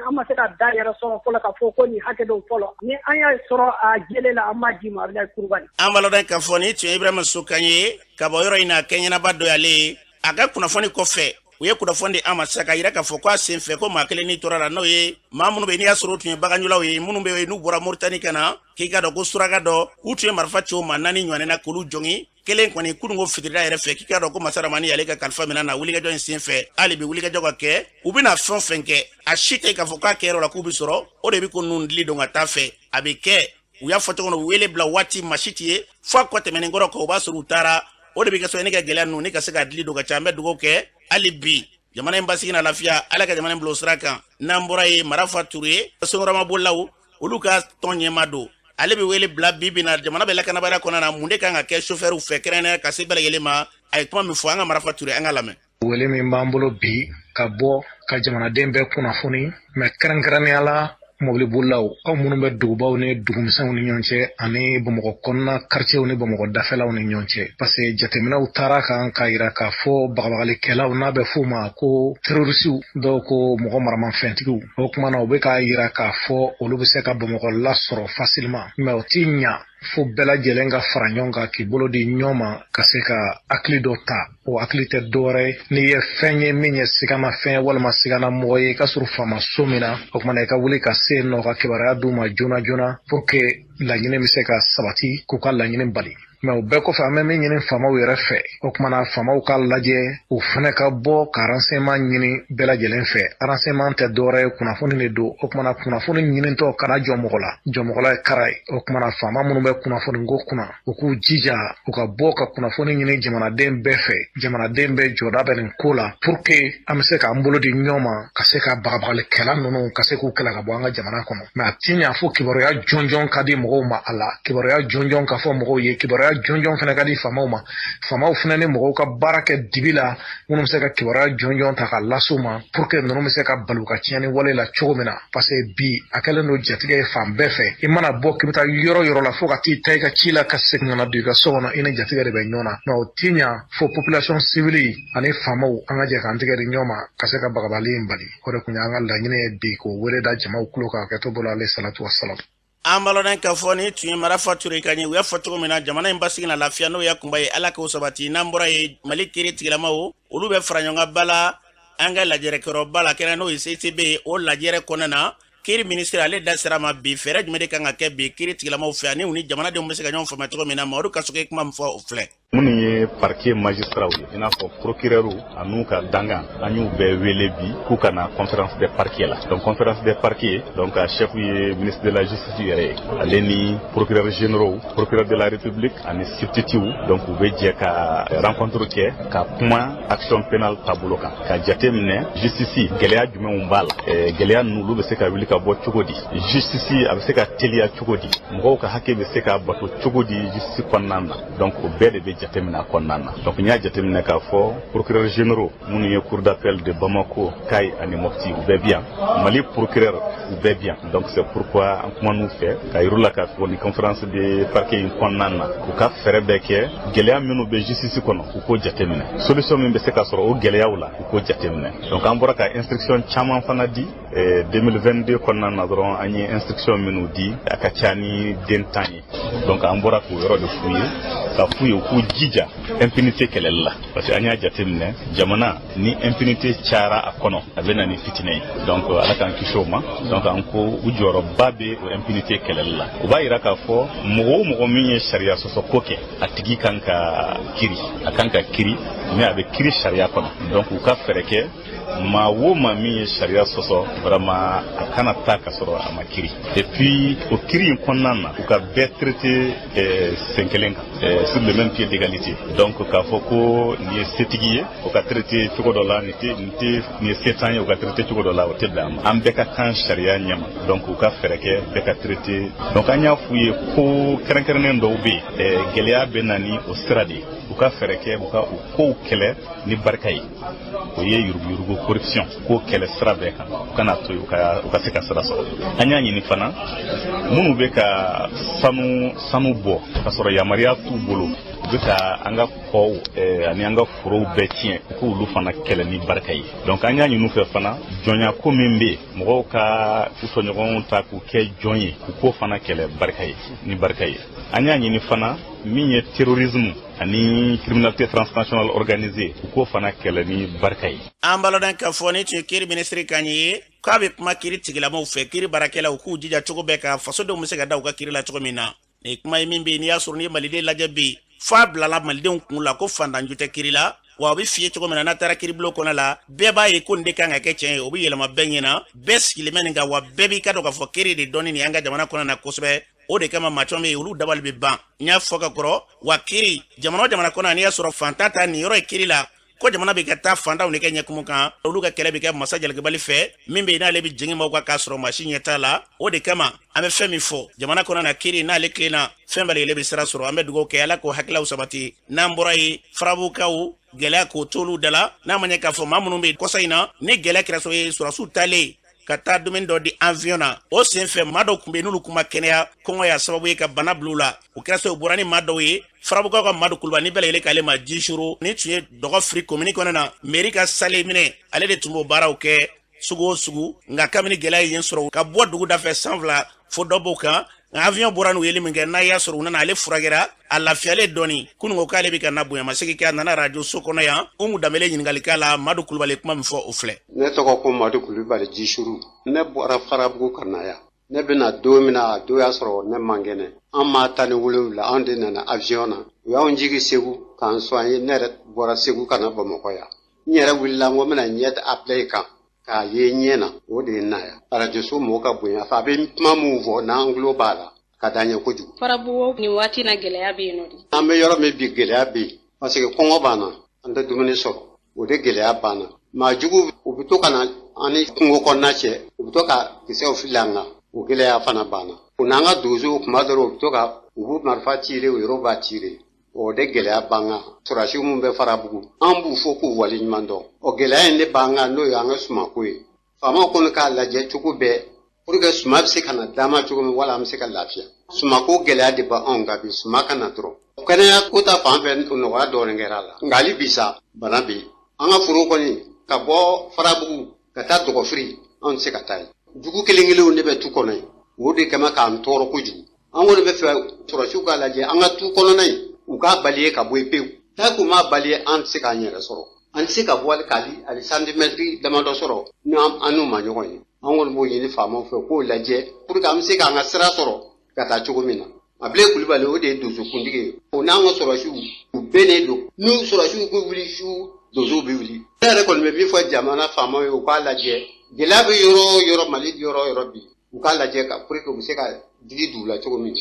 an ma se ka da yɛrɛ sɔrɔ fɔlɔ ka fɔ ko nin hakɛ dɔw fɔlɔ. Ni an y'a sɔrɔ a jɛlen la, an b'a d'i ma, Abdoulaye Coulibaly. An b'a lɔn k'a fɔ ni tun ye Ibrahima Sokan ye ka bɔ yɔrɔ in na, kɛɲɛnaba dɔ y'ale ye. A ka kunnafoni kɔfɛ, u ye kunnafoni di an ma sisan ka yira k'a fɔ k'a sen fɛ ko maa kelen ni tora la, n'o ye maa minnu bɛ yen n'i y'a sɔrɔ u tun ye baganjulaw ye, minnu bɛ yen n'u bɔra Moritani ka na, k'i ka dɔn ko suraka dɔ u tun ye marifa ci o maa 4 ɲɔgɔnna na k'olu jɔngin. Kelen kɔni kununko fitirida yɛrɛ fɛ, k'i ka dɔn ko masaramani y'ale ka kalifa minɛ na wulikajɔ in sen fɛ. Hali bi wulikajɔ ka kɛ, u bɛna fɛn o fɛn kɛ, a si tɛ k'a fɔ k'a kɛyɔrɔ la k'u bɛ sɔrɔ. O de bɛ ko ninnu dili don ka taa fɛ, a bɛ kɛ u y'a fɔ cogo min na, u wele bila waati maa si tɛ ye fo a kɔ tɛmɛnen kɔrɔ kan, o b'a sɔrɔ u taara. O de bɛ kɛ sababu ye ne ka gɛlɛya ninnu ne ka se ka dili don ka ca. An bɛ dugawu kɛ hali bi jamana in basigi na lafiya, Ala ka jamana in bila o sira kan. N'an bɔra yen, Marafa Ture, songɔrɔmabolilaw olu ka tɔn ɲɛma don, ale bɛ wele bila bi bi na jamana bɛ lakanabaliya kɔnɔna na, mun de kan ka kɛ sofɛriw fɛ kɛrɛnkɛrɛnnenya ka se bɛɛ lajɛlen ma? A ye kuma min fɔ, an ka Marafa Ture, an ka lamɛn. Wele min b'an bolo bi ka bɔ ka jamanaden bɛɛ kunnafoni, mɛ kɛrɛnkɛrɛnnenya la mɔbilibolilaw, aw minnu bɛ dugubaw ni dugumisɛnw ni ɲɔgɔn cɛ ani Bamakɔ kɔnɔna quartierw ni Bamakɔ dafɛlaw ni ɲɔgɔn cɛ, parce que jateminɛw taara kan k'a yira k'a fɔ bagabagalikɛlaw, n'a bɛ f'o ma ko terroristew, dɔw ko mɔgɔ maramafɛntigiw, o kuma na u bɛ k'a yira k'a fɔ olu bɛ se ka Bamakɔ lasɔrɔ facilement, mais o ti ɲa fo bɛɛ lajɛlen ka fara ɲɔgɔn kan k'i bolo di ɲɔgɔn ma ka se ka hakili dɔ ta. O hakili tɛ dɔwɛrɛ ye, n'i ye fɛn ye min ye sigana fɛn walima sigana mɔgɔ ye i ka sɔrɔ faama so min na, o kumana i ka wuli ka se yen nɔ ka kibaruya d'u ma joona joona pour que laɲini bɛ se ka sabati, k'u ka laɲini bali. Mɛ o bɛɛ kɔfɛ, an bɛ min ɲini faamaw yɛrɛ fɛ, o kumana faamaw k'a lajɛ u fana ka bɔ ka renseignement ɲini bɛɛ lajɛlen fɛ. Renseignement tɛ dɔwɛrɛ ye, kunnafoni de don. O kumana kunnafoni ɲinitɔ kana jɔ mɔgɔ la, jɔmɔgɔla ye kara ye. O kumana faama minnu bɛ kunnafoni ko kunna, u k'u jija u ka bɔ ka kunnafoni ɲini jamanaden bɛɛ fɛ. Jamanaden bɛɛ jɔda bɛ nin ko la pour que an bɛ se k'an bolo di ɲɔgɔn ma ka se ka bagabagalikɛla ninnu ka se k'u kɛlɛ ka bɔ an ka jamana kɔnɔ. Mɛ a ti ɲa fo kibaruya jɔnjɔn ka di mɔgɔw ma a la, kibaruya jɔnjɔn ka fɔ mɔgɔw ye, kibaruya jɔnjɔn fana ka di faamaw ma. Faamaw fana ni mɔgɔw ka baara kɛ dibi la, minnu bɛ se ka kibaruya jɔnjɔn ta ka las'u ma pour que ninnu bɛ se ka bali u ka tiɲɛni wale la cogo min na, parce que bi a kɛlen don jatigɛ ye fan bɛɛ fɛ. I mana bɔ k'i bɛ taa yɔrɔ yɔrɔ la, fo ka t'i ta i ka ci la ka segin ka na don i ka so kɔnɔ, i ni jatigɛ de bɛ ɲɔgɔn na. Mɛ o ti ɲa fo population civile ani faamaw an ka jɛ k'an tigɛ di ɲɔgɔn ma ka se ka bagabali in bali. O de tun y'an ka laɲini ye bi k'o wele da jamaw tulo kan kɛ to bolo ale salatu wasalam. An b'a k'a fɔ ni tun ye Marafa Ture ka ɲɛ. U y'a fɔ cogo min na, jamana in basigi na lafiya, n'o y'a kunba ye, Ala k'o sabati. N'an bɔra yen, Mali kiiri tigilamaw olu bɛ fara ɲɔgɔn kan ba la an ka lajɛrɛkɛyɔrɔba la kɛnɛ, n'o ye CCB ye. O lajɛrɛ kɔnɔna na, kiiri minisiri ale da sera ma bi, fɛɛrɛ jumɛn de kan ka kɛ bi kiiri tigilamaw fɛ ani u ni jamanadenw bɛ se ka ɲɔgɔn faamuya cogo min na? Mamadu Kasoke kuma min fɔ, o filɛ. Minnu ye parquet magistrat ye, i n'a fɔ procureur an'u ka dangan, an y'u bɛɛ wele bi k'u ka na conférence des parquets la. Donc conférence des parquets, donc a chef ye ministre de la justice yɛrɛ ye, ale ni procureur généraux, procureur de la république ani substitut. Donc u bɛ jɛ ka rencontre kɛ ka kuma action pénale taabolo kan, ka jate minɛ justice gɛlɛya jumɛnw b'a la, gɛlɛya ninnu olu bɛ se ka wuli ka bɔ cogo di, justice a bɛ se ka teliya cogo di, mɔgɔw ka hakɛ bɛ se ka bato cogo di justice kɔnɔna na. Donc o bɛɛ de bɛ jateminɛ a kɔnɔna na. Donc n y'a jateminɛ k'a fɔ procureur généraux minnu ye cour d'appel de Bamako, Kayi ani Mopti, u bɛɛ bi yan, Mali procureur u bɛɛ bi yan. Donc c'est pourquoi an kuman'u fɛ ka yir'u la k'a fɔ nin conférence de parquet in kɔnɔna na, u ka fɛɛrɛ bɛɛ kɛ gɛlɛya minnu bɛ justice kɔnɔ, u k'o jateminɛ, solution min bɛ se ka sɔrɔ o gɛlɛyaw la, u k'o jateminɛ. Donc an bɔra ka instruction caman fana di 2022 kɔnɔna na dɔrɔn. An ye instruction minnu di, a ka ca ni den 10 ye. Donc an bɔra k'o yɔrɔ de f'u ye, ka f'u ye u k'u jija impunité kɛlɛli la, parce que an y'a jateminɛ jamana ni impunité cayara a kɔnɔ, a bɛ na ni fitinɛ ye. Donc Ala k'an kisi o ma. Donc an ko u jɔyɔrɔba bɛ o impunité kɛlɛli la. O b'a yira k'a fɔ mɔgɔ o mɔgɔ min ye sariya sɔsɔ ko kɛ, a tigi kan ka kiri, a kan ka kiri, mais a bɛ kiri sariya kɔnɔ. Donc u ka fɛɛrɛ kɛ. Maa o maa min ye sariya sɔsɔ, vraiment, a kana taa ka sɔrɔ a ma kiri. Et puis o kiri in kɔnɔna na, u ka bɛɛ traité sen kelen kan, sur le même pied d'égalité. Donc k'a fɔ ko nin ye setigi ye, o ka traité cogo dɔ la, nin tɛ nin tɛ nin ye setan ye, o ka traité cogo dɔ la, o tɛ bɛn a ma. An bɛɛ ka kan sariya ɲɛma. Donc u ka fɛɛrɛ kɛ bɛɛ ka traité. Donc an y'a f'u ye ko kɛrɛnkɛrɛnnen dɔw bɛ yen, gɛlɛya bɛ na ni o sira de ye, u ka fɛɛrɛ kɛ u ka o kow kɛlɛ ni barika ye. O ye yuruguyurugu, corruption, k'o kɛlɛ sira bɛɛ kan, u kana to yen, u ka se ka sira sɔrɔ. An y'a ɲini fana, minnu bɛ ka sanu bɔ ka sɔrɔ yamaruya t'u bolo, u bɛ ka an ka kɔw ani an ka forow bɛɛ tiɲɛ, u k'olu fana kɛlɛ ni barika ye. Donc an y'a ɲini u fɛ fana, jɔnya ko min bɛ yen, mɔgɔw ka u tɔɲɔgɔnw ta k'u kɛ jɔn ye, u k'o fana kɛlɛ barika ye ni barika ye. An y'a ɲini fana, min ye terrorisme ani criminalité transnationale organisée, u k'o fana kɛlɛ ni barika ye. An balɔdɔn k'a fɔ ni tun ye kiri minisiri kan ye k'a bɛ kuma kiri tigilamaw fɛ, kiri baarakɛlaw, k'u jija cogo bɛɛ ka fasodenw bɛ se ka da u ka kiri la cogo min na. Nin kuma ye min bɛ yen, n'i y'a sɔrɔ n'i ye Maliden lajɛ bi, f'a bilala malidenw kun la ko fantanju tɛ kiri la. Wa o bɛ f'i ye cogo min na, n'a taara kiiribulon kɔnɔ la, bɛɛ b'a ye ko nin de kan ka kɛ tiɲɛ ye, o bɛ yɛlɛma bɛɛ ɲɛna, bɛɛ sigilen bɛ nin kan. Wa bɛɛ b'i ka dɔn k'a fɔ kiri de dɔnni nin an ka jamana kɔnɔ na kosɛbɛ. O de kama maa caman bɛ yen, olu dabali bɛ ban. N y'a fɔ ka kɔrɔ wa, kiri jamana o jamana kɔnɔ, n'i y'a sɔrɔ fantan ta nin yɔrɔ ye kiri la, ko jamana bɛ ka taa fantanw de kɛ ɲɛkumu kan, olu ka kɛlɛ bɛ kɛ masa jalakibali fɛ min bɛ yen, n'ale bɛ jigin maaw kan k'a sɔrɔ maa si ɲɛ t'a la. O de kama an bɛ fɛn min fɔ jamana kɔnɔ na, kiri n'ale tilenna, fɛn bɛɛ lajɛlen bɛ sira sɔrɔ. An bɛ dugawu kɛ, Ala k'o hakililaw sabati. N'an bɔra yen, Farabukaw, gɛlɛya k'o t'olu da la. N'a ma ɲɛ k'a fɔ maa minnu bɛ yen kɔsa in na, ni gɛlɛya kɛra sababu ye sɔrɔdasiw taalen ka taa dumuni dɔ di avion na, o sen fɛ maa dɔw tun bɛ yen, n'olu kun ma kɛnɛya, kɔngɔ y'a sababu ye ka bana bila u la. O kɛra sababu bɔra ni maa dɔw ye, Farabukaw ka Madu Kulubali ni bɛɛ lajɛlen k'ale ma Jisuru, ni tun ye dɔgɔ firi komini kɔnɔ na, mairie ka sale minɛ, ale de tun b'o baaraw kɛ sugu o sugu. Nka kabini gɛlɛya ye yen sɔrɔ ka bɔ dugu dafɛ san 2 fo dɔ b'o kan, nka avion bɔra n'u yeli min kɛ, n'a y'a sɔrɔ u nana, ale furakɛra, a lafiyalen dɔɔni. Kunun ko k'ale bɛ ka na bonyamasegin kɛ, a nana arajo so kɔnɔ yan. Umu Danbele ɲininkali k'a la. Madu Kulubali, kuma min fɔ, o filɛ. Ne tɔgɔ ko Madu Kulubali Jisuru. Ne bɔra Farabugu ka na yan. Ne bɛna don min na, a don y'a sɔrɔ ne man kɛnɛ. An maa 17, anw de nana avion na. U y'anw jigi Segu k'an soigner. Ne yɛrɛ bɔra Segu ka na Bamakɔ yan. N yɛrɛ wulila n ko n bɛna ɲɛ appareil kan k'a ye ɲɛ na, o de ye n na yan. Arajoso mɔgɔ ka bonya fɛ, a bɛ kuma min fɔ n'an tulo b'a la, ka d'an ye kojugu. Farabugu, nin waati na, gɛlɛya bɛ yen nɔ de? An bɛ yɔrɔ min bi, gɛlɛya bɛ yen, parce que kɔngɔ b'an na, an tɛ dumuni sɔrɔ, o de gɛlɛya b'an na. Maa jugu, u bɛ to ka na an ni kungo kɔnɔna cɛ, u bɛ to ka kisɛw fili an kan, o gɛlɛya fana b'an na. O n'an ka donsow, kuma dɔw u bɛ to ka u b'u marifa tirer, o yɔrɔ b'a tirer, o de gɛlɛya b'an kan. Sɔrɔdasi minnu bɛ Farabugu, an b'u fo k'u waleɲuman dɔn. O gɛlɛya in de b'an kan, n'o ye an ka sumako ye. Faamaw kɔni k'a lajɛ cogo bɛɛ pour que suma bɛ se ka na d'an ma cogo min, wala an bɛ se ka lafiya. Sumako gɛlɛya de b'anw kan bi, suma ka na dɔrɔn. Kɛnɛya ko ta fan fɛ, nɔgɔya dɔɔnin kɛra a la, nka hali bi sa, bana bɛ yen. An ka foro kɔni, ka bɔ Farabugu ka taa Dɔgɔfiri, anw tɛ se ka taa yen. Jugu kelen kelenw de bɛ tu kɔnɔ yen, o de kɛmɛ k'an tɔɔrɔ kojugu. An kɔni bɛ fɛ sɔrɔdasiw k'a lajɛ an ka tu kɔnɔna in, u k'a bali ka bɔ yen pewu. Tant k'u m'a bali, an tɛ se k'an yɛrɛ sɔrɔ, an tɛ se ka bɔ hali santimɛtiri damadɔ sɔrɔ ni an n'u ma ɲɔgɔn ye. An kɔni b'o ɲini faamaw fɛ k'o lajɛ pour que an bɛ se k'an ka sira sɔrɔ ka taa cogo min na. Abilaye Kulibali, o de ye donsokuntigi ye. O n'an ka sɔrɔdasiw, u bɛnnen don. N'u sɔrɔdasiw bɛ wuli su, donsow bɛ wuli. Ne yɛrɛ kɔni bɛ min fɔ jamana faamaw ye, u k'a lajɛ, gɛlɛya bɛ yɔrɔ o yɔrɔ, Mali yɔrɔ o yɔrɔ bi, u k'a lajɛ ka pour que u bɛ se ka digi dugu la cogo min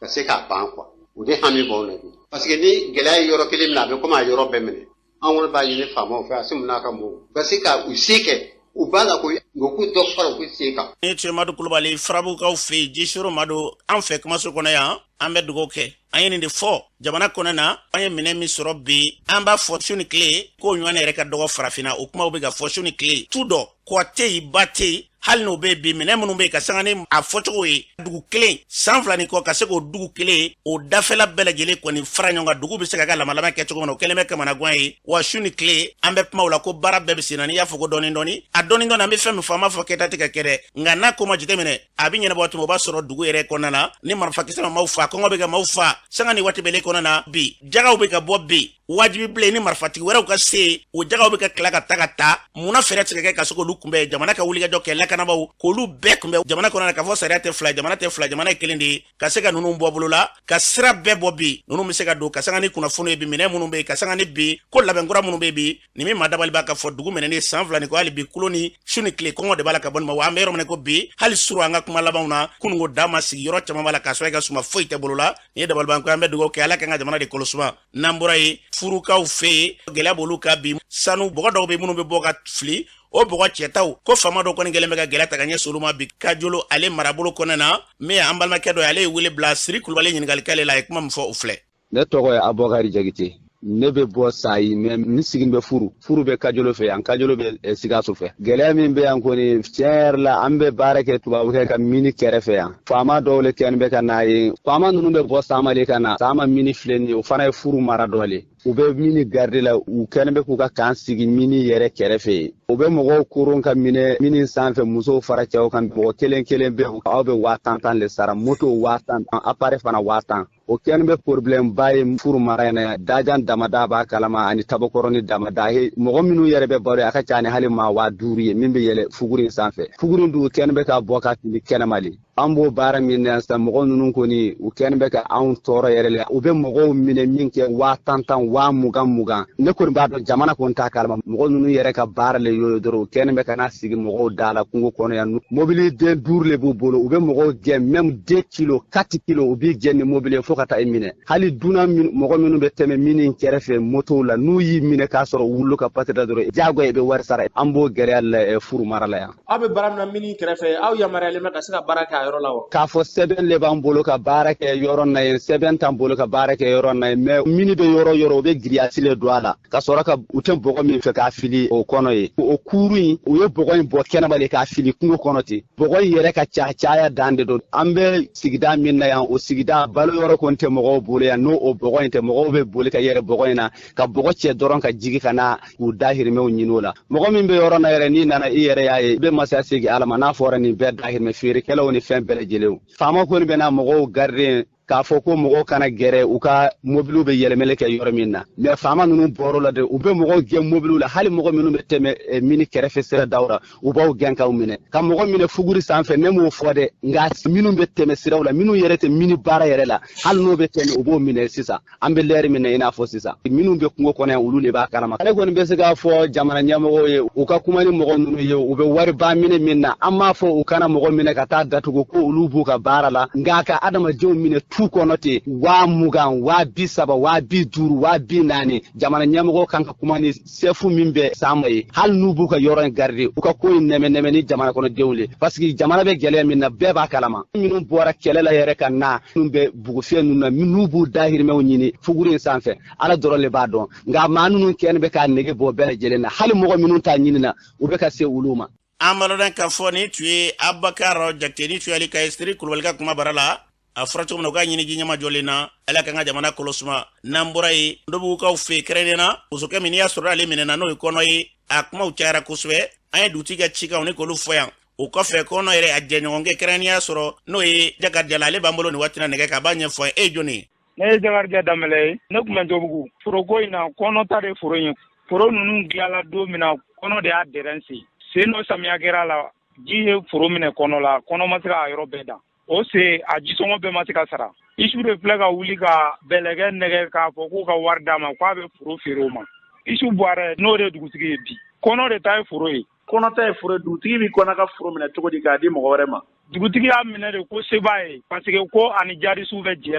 ka se k'a ban quoi. O de hami b'anw na bi, parce que ni gɛlɛya ye yɔrɔ kelen minɛ, a bɛ komi a yɔrɔ bɛɛ minɛ. An kɔni b'a ɲini faamaw fɛ, Asimu n'a ka mɔgɔw ka se ka u se kɛ, u b'a la koyi, nka u k'u dɔ fara u se kan. Ni tun ye Madu Kulubali, Farabugukaw fɛ yen, Jisoro Madu, an fɛ kumaso kɔnɔ yan. An bɛ dugawu kɛ. An ye nin de fɔ jamana kɔnɔ na, an ye minɛn min sɔrɔ bi, an b'a fɔ su ni tile k'o ɲɔgɔn yɛrɛ ka dɔgɔ farafinna. O kumaw bɛ ka fɔ su ni tile. Tu dɔ kɔ tɛ yen, ba tɛ yen, hali n'o bɛ bi, minɛn minnu bɛ yen ka sanga ni a fɔcogo ye, dugu kelen san 2 ni kɔ, ka se k'o dugu kelen o dafɛla bɛɛ lajɛlen kɔni fara ɲɔgɔn kan, dugu bɛ se ka kɛ lamalama kɛ cogo min na, o kɛlen bɛ kamanagan ye. Wa su ni tile an bɛ kumaw la ko baara bɛɛ bɛ sen na. N'i y'a fɔ ko dɔɔni dɔɔni, a dɔɔni dɔɔni, an bɛ fɛn min fɔ, an b'a fɔ kɛta tɛ ka kɛ dɛ, nka n'a ko ma jateminɛ, a A bɛ ɲɛnabɔ tuma o b'a sɔrɔ dugu yɛrɛ kɔnɔna na ni marifakisɛ ma maaw fa, kɔngɔ bɛ ka maaw fa sanga ni waati bɛɛ kɔnɔna na. Bi jagaw bɛ ka bɔ bi wajibi bilen ni marifatigi wɛrɛw ka se, o jagaw bɛ ka tila ka taa ka taa. Munna fɛɛrɛ tɛ se ka kɛ ka se k'olu kunbɛn? Jamana ka wulikajɔ kɛ, lakanabaaw k'olu bɛɛ kunbɛn jamana kɔnɔna na, k'a fɔ sariya tɛ fila, jamana tɛ fila, jamana ye kelen de ye, ka se ka ninnu bɔ bolo la, ka sira bɛɛ bɔ bi ninnu bɛ se ka don, ka sanga ni kunnafoni ye bi, minɛn minnu bɛ yen, ka sanga ni bi ko labɛn kura minnu bɛ yen bi. Nin min ma dabaliba k'a fɔ dugu minɛnen san 2 ni kɔ, hali bi kulo ni su ni tile kɔngɔ de b'a la ka bɔ nin ma. Wa an bɛ yɔrɔ min ko bi, hali suru an ka kuma labanw na, kununko da ma sigi yɔrɔ caman b'a la k'a sɔrɔ i ka suma foyi tɛ bolo la. Nin ye dabaliban ko, an bɛ dugawu kɛ Ala k'an ka jamana de kolo suma. N'an bɔra yen, furukaw fɛ yen, gɛlɛya b'olu ka bi. Sanu bɔgɔ dɔw bɛ minnu bɛ bɔ ka fili, o bɔgɔ cɛtaw ko faama dɔw kɔni kɛlen bɛ ka gɛlɛya ta ka ɲɛsin olu ma bi Kajolo ale marabolo kɔnɔna na. Min ye an balimakɛ dɔ ye, ale ye wele bila Siri Kulubali ɲininkali k'ale la, a ye kuma min fɔ, o filɛ. Ne tɔgɔ ye Abubakari Jakite, ne bɛ bɔ Sayi, mais n sigin bɛ Furu. Furu bɛ Kajolo fɛ yan, Kajolo bɛ Sikaso fɛ. Gɛlɛya min bɛ yan kɔni, tiɲɛ yɛrɛ la, an bɛ baara kɛ tubabukɛ ka mini kɛrɛfɛ yan. Faama dɔw le kɛlen bɛ ka na yen. Faama ninnu bɛ bɔ Sama de ka na. Sama mini filɛ nin ye, o fana ye Furu mara dɔ le. U bɛ mini garde la, u kɛlen bɛ k'u ka kan sigi mini yɛrɛ kɛrɛfɛ yen. U bɛ mɔgɔw koron ka minɛ mini sanfɛ, musow fara cɛw kan, mɔgɔ kelen kelen bɛ, aw bɛ 10,000 tan le sara, moto 10,000, appareil fana 10,000. O kɛlen bɛ problème ba ye Furu mara in na. Dajan damada b'a kalama ani Tabakɔrɔni damada. Mɔgɔ minnu yɛrɛ bɛ balo, a ka ca ni hali maa 5000 ye min bɛ yɛlɛ fuguri in sanfɛ. Fuguri dun kɛlen bɛ ka bɔ ka fili kɛnɛma le. An b'o baara min na sisan, mɔgɔ ninnu kɔni, u kɛlen bɛ ka anw tɔɔrɔ yɛrɛ le. U bɛ mɔgɔw minɛ min kɛ 10,000 tan, 20,000 mugan. Ne kɔni b'a dɔn jamana kɔni t'a kalama. Mɔgɔ ninnu yɛrɛ ka baara le y'o ye dɔrɔn. U kɛlen bɛ ka n'a sigi mɔgɔw da la kungo kɔnɔ yan. Mobili den 5 le b'u bolo, u bɛ mɔgɔw gɛn, même 2 kilo, 4 kilo, u b'i gɛn ni mobili ye fo ka taa i minɛ. Hali dunan mɔgɔ minnu bɛ tɛmɛ mini kɛrɛfɛ motow la, n'u y'i minɛ k'a sɔrɔ wulu ka patira dɔrɔn, diyagoya i bɛ wari sara. An b'o gɛlɛya la Furu mara la yan. Aw bɛ baara min na mini kɛrɛfɛ, aw yamaruyalen bɛ ka se ka baara kɛ a yɔrɔ la wa? K'a fɔ sɛbɛn le b'an bolo ka baara kɛ yɔrɔ na yen, sɛbɛn t'an bolo ka baara kɛ yɔrɔ na yen, mais mini bɛ yɔrɔ yɔrɔ, u bɛ grillage le don a la ka sɔrɔ ka u tɛ bɔgɔ min fɛ k'a fili o kɔnɔ yen. O kuuru in, u ye bɔgɔ in bɔ kɛnɛma de k'a fili kungo kɔnɔ ten. Bɔgɔ in yɛrɛ ka ca, caya dan de don. An bɛ sigida min na yan, o sigida balo yɔrɔ kɔni tɛ mɔgɔw bolo yan. N'o o bɔgɔ in tɛ, mɔgɔw bɛ boli ka yɛrɛ bɔgɔ in na ka bɔgɔ cɛ dɔrɔn ka jigi ka na k'u dahirimɛw ɲini o la. Mɔgɔ min bɛ yɔrɔ na yɛrɛ, n'i nana i yɛrɛ y'a ye, i bɛ masaya segin Ala ma. N'a fɔra nin bɛɛ dahirimɛ feerekɛlaw ni fɛn bɛɛ lajɛlenw, faama kɔni bɛ na mɔgɔw gariden k'a fɔ ko mɔgɔw kana gɛrɛ u ka mobiliw bɛ yɛlɛmɛli kɛ yɔrɔ min na. Mais faama ninnu bɔr'o la de, u bɛ mɔgɔw gɛn mobiliw la. Hali mɔgɔ minnu bɛ tɛmɛ mini kɛrɛfɛ sira daw la, u b'aw gɛn k'aw minɛ, ka mɔgɔ minɛ fuguri sanfɛ. Ne m'o fɔ dɛ, nka minnu bɛ tɛmɛ siraw la, minnu yɛrɛ tɛ mini baara yɛrɛ la, hali n'o bɛ tɛmɛ, u b'o minɛ. Sisan an bɛ lɛri minɛ, i n'a fɔ sisan minnu bɛ kungo kɔnɔ yan, olu de b'a kalama. Ale kɔni bɛ se k'a fɔ jamana ɲɛmɔgɔw ye, u ka kuma ni mɔgɔ ninnu ye. U bɛ wariba minɛ min na, an m'a fɔ u kana mɔgɔ minɛ ka taa datugu ko olu b'u ka baara la, nka ka adamadenw minɛ tu kɔnɔ ten, 20,000, 30,000, 50,000, 40,000. Jamana ɲɛmɔgɔw kan ka kuma ni sɛfu min bɛ Sama ye, hali n'u b'u ka yɔrɔ in garder, u ka ko in nɛmɛ nɛmɛ ni jamana kɔnɔdenw le, parce que jamana bɛ gɛlɛya min na, bɛɛ b'a kalama. Minnu bɔra kɛlɛ la yɛrɛ ka na, minnu bɛ bugufiyɛ ninnu na, n'u b'u dahirimɛw ɲini fuguri in sanfɛ, Ala dɔrɔn le b'a dɔn. Nka maa ninnu kɛlen bɛ k'a nege bɔ bɛɛ lajɛlen na, hali mɔgɔ minnu t'a ɲini na, u bɛ ka se olu ma. An b'a k'a fɔ nin tun ye Abubakar Jakite, ni tun y'ale ka Siri Kulubali ka kuma bara la. A fɔra cogo min na, u k'a ɲini ji ɲɛma jɔlen na, Ala k'an ka jamana kolo suma. N'an bɔra yen, Ndobugukaw fɛ yen, kɛrɛnkɛrɛnnenya na musokɛ min n'i y'a sɔrɔ ale minɛna, n'o ye kɔnɔ ye, a kumaw cayara kosɛbɛ. An ye dugutigi ka cikanw ni k'olu fɔ yan. O kɔfɛ, kɔnɔ yɛrɛ a jɛɲɔgɔnkɛ kɛrɛnkɛrɛnnenya sɔrɔ, n'o ye Jakarija la, ale b'an bolo nin waati na nɛgɛ kan, a b'a ɲɛfɔ. E ye jɔnni ye? Ne ye Jakarija Danbɛlɛ ye. Ne tun bɛ Ntobugu foroko in na. Kɔnɔ ta de foro in ye. Foro ninnu dilanla don min na, kɔnɔ de y'a dɛrɛn sen sen dɔ. Samiya kɛra la, ji ye foro minɛ kɔnɔ la, kɔnɔ ma se k'a yɔrɔ bɛɛ dan. O se a jisɔngɔ bɛɛ ma se ka sara. Isu de filɛ ka wuli ka bɛlɛkɛ nɛgɛ k'a fɔ k'u ka wari d'a ma, k'a bɛ foro feere o ma. Isu Buwarɛ, n'o de ye dugutigi ye bi, kɔnɔ de ta ye foro ye. Kɔnɔ ta ye foro ye. Dugutigi bɛ kɔnɔ ka foro minɛ cogo di k'a di mɔgɔ wɛrɛ ma? Dugutigi y'a minɛ de ko se b'a ye, parce que ko ani jadisiw bɛ jɛ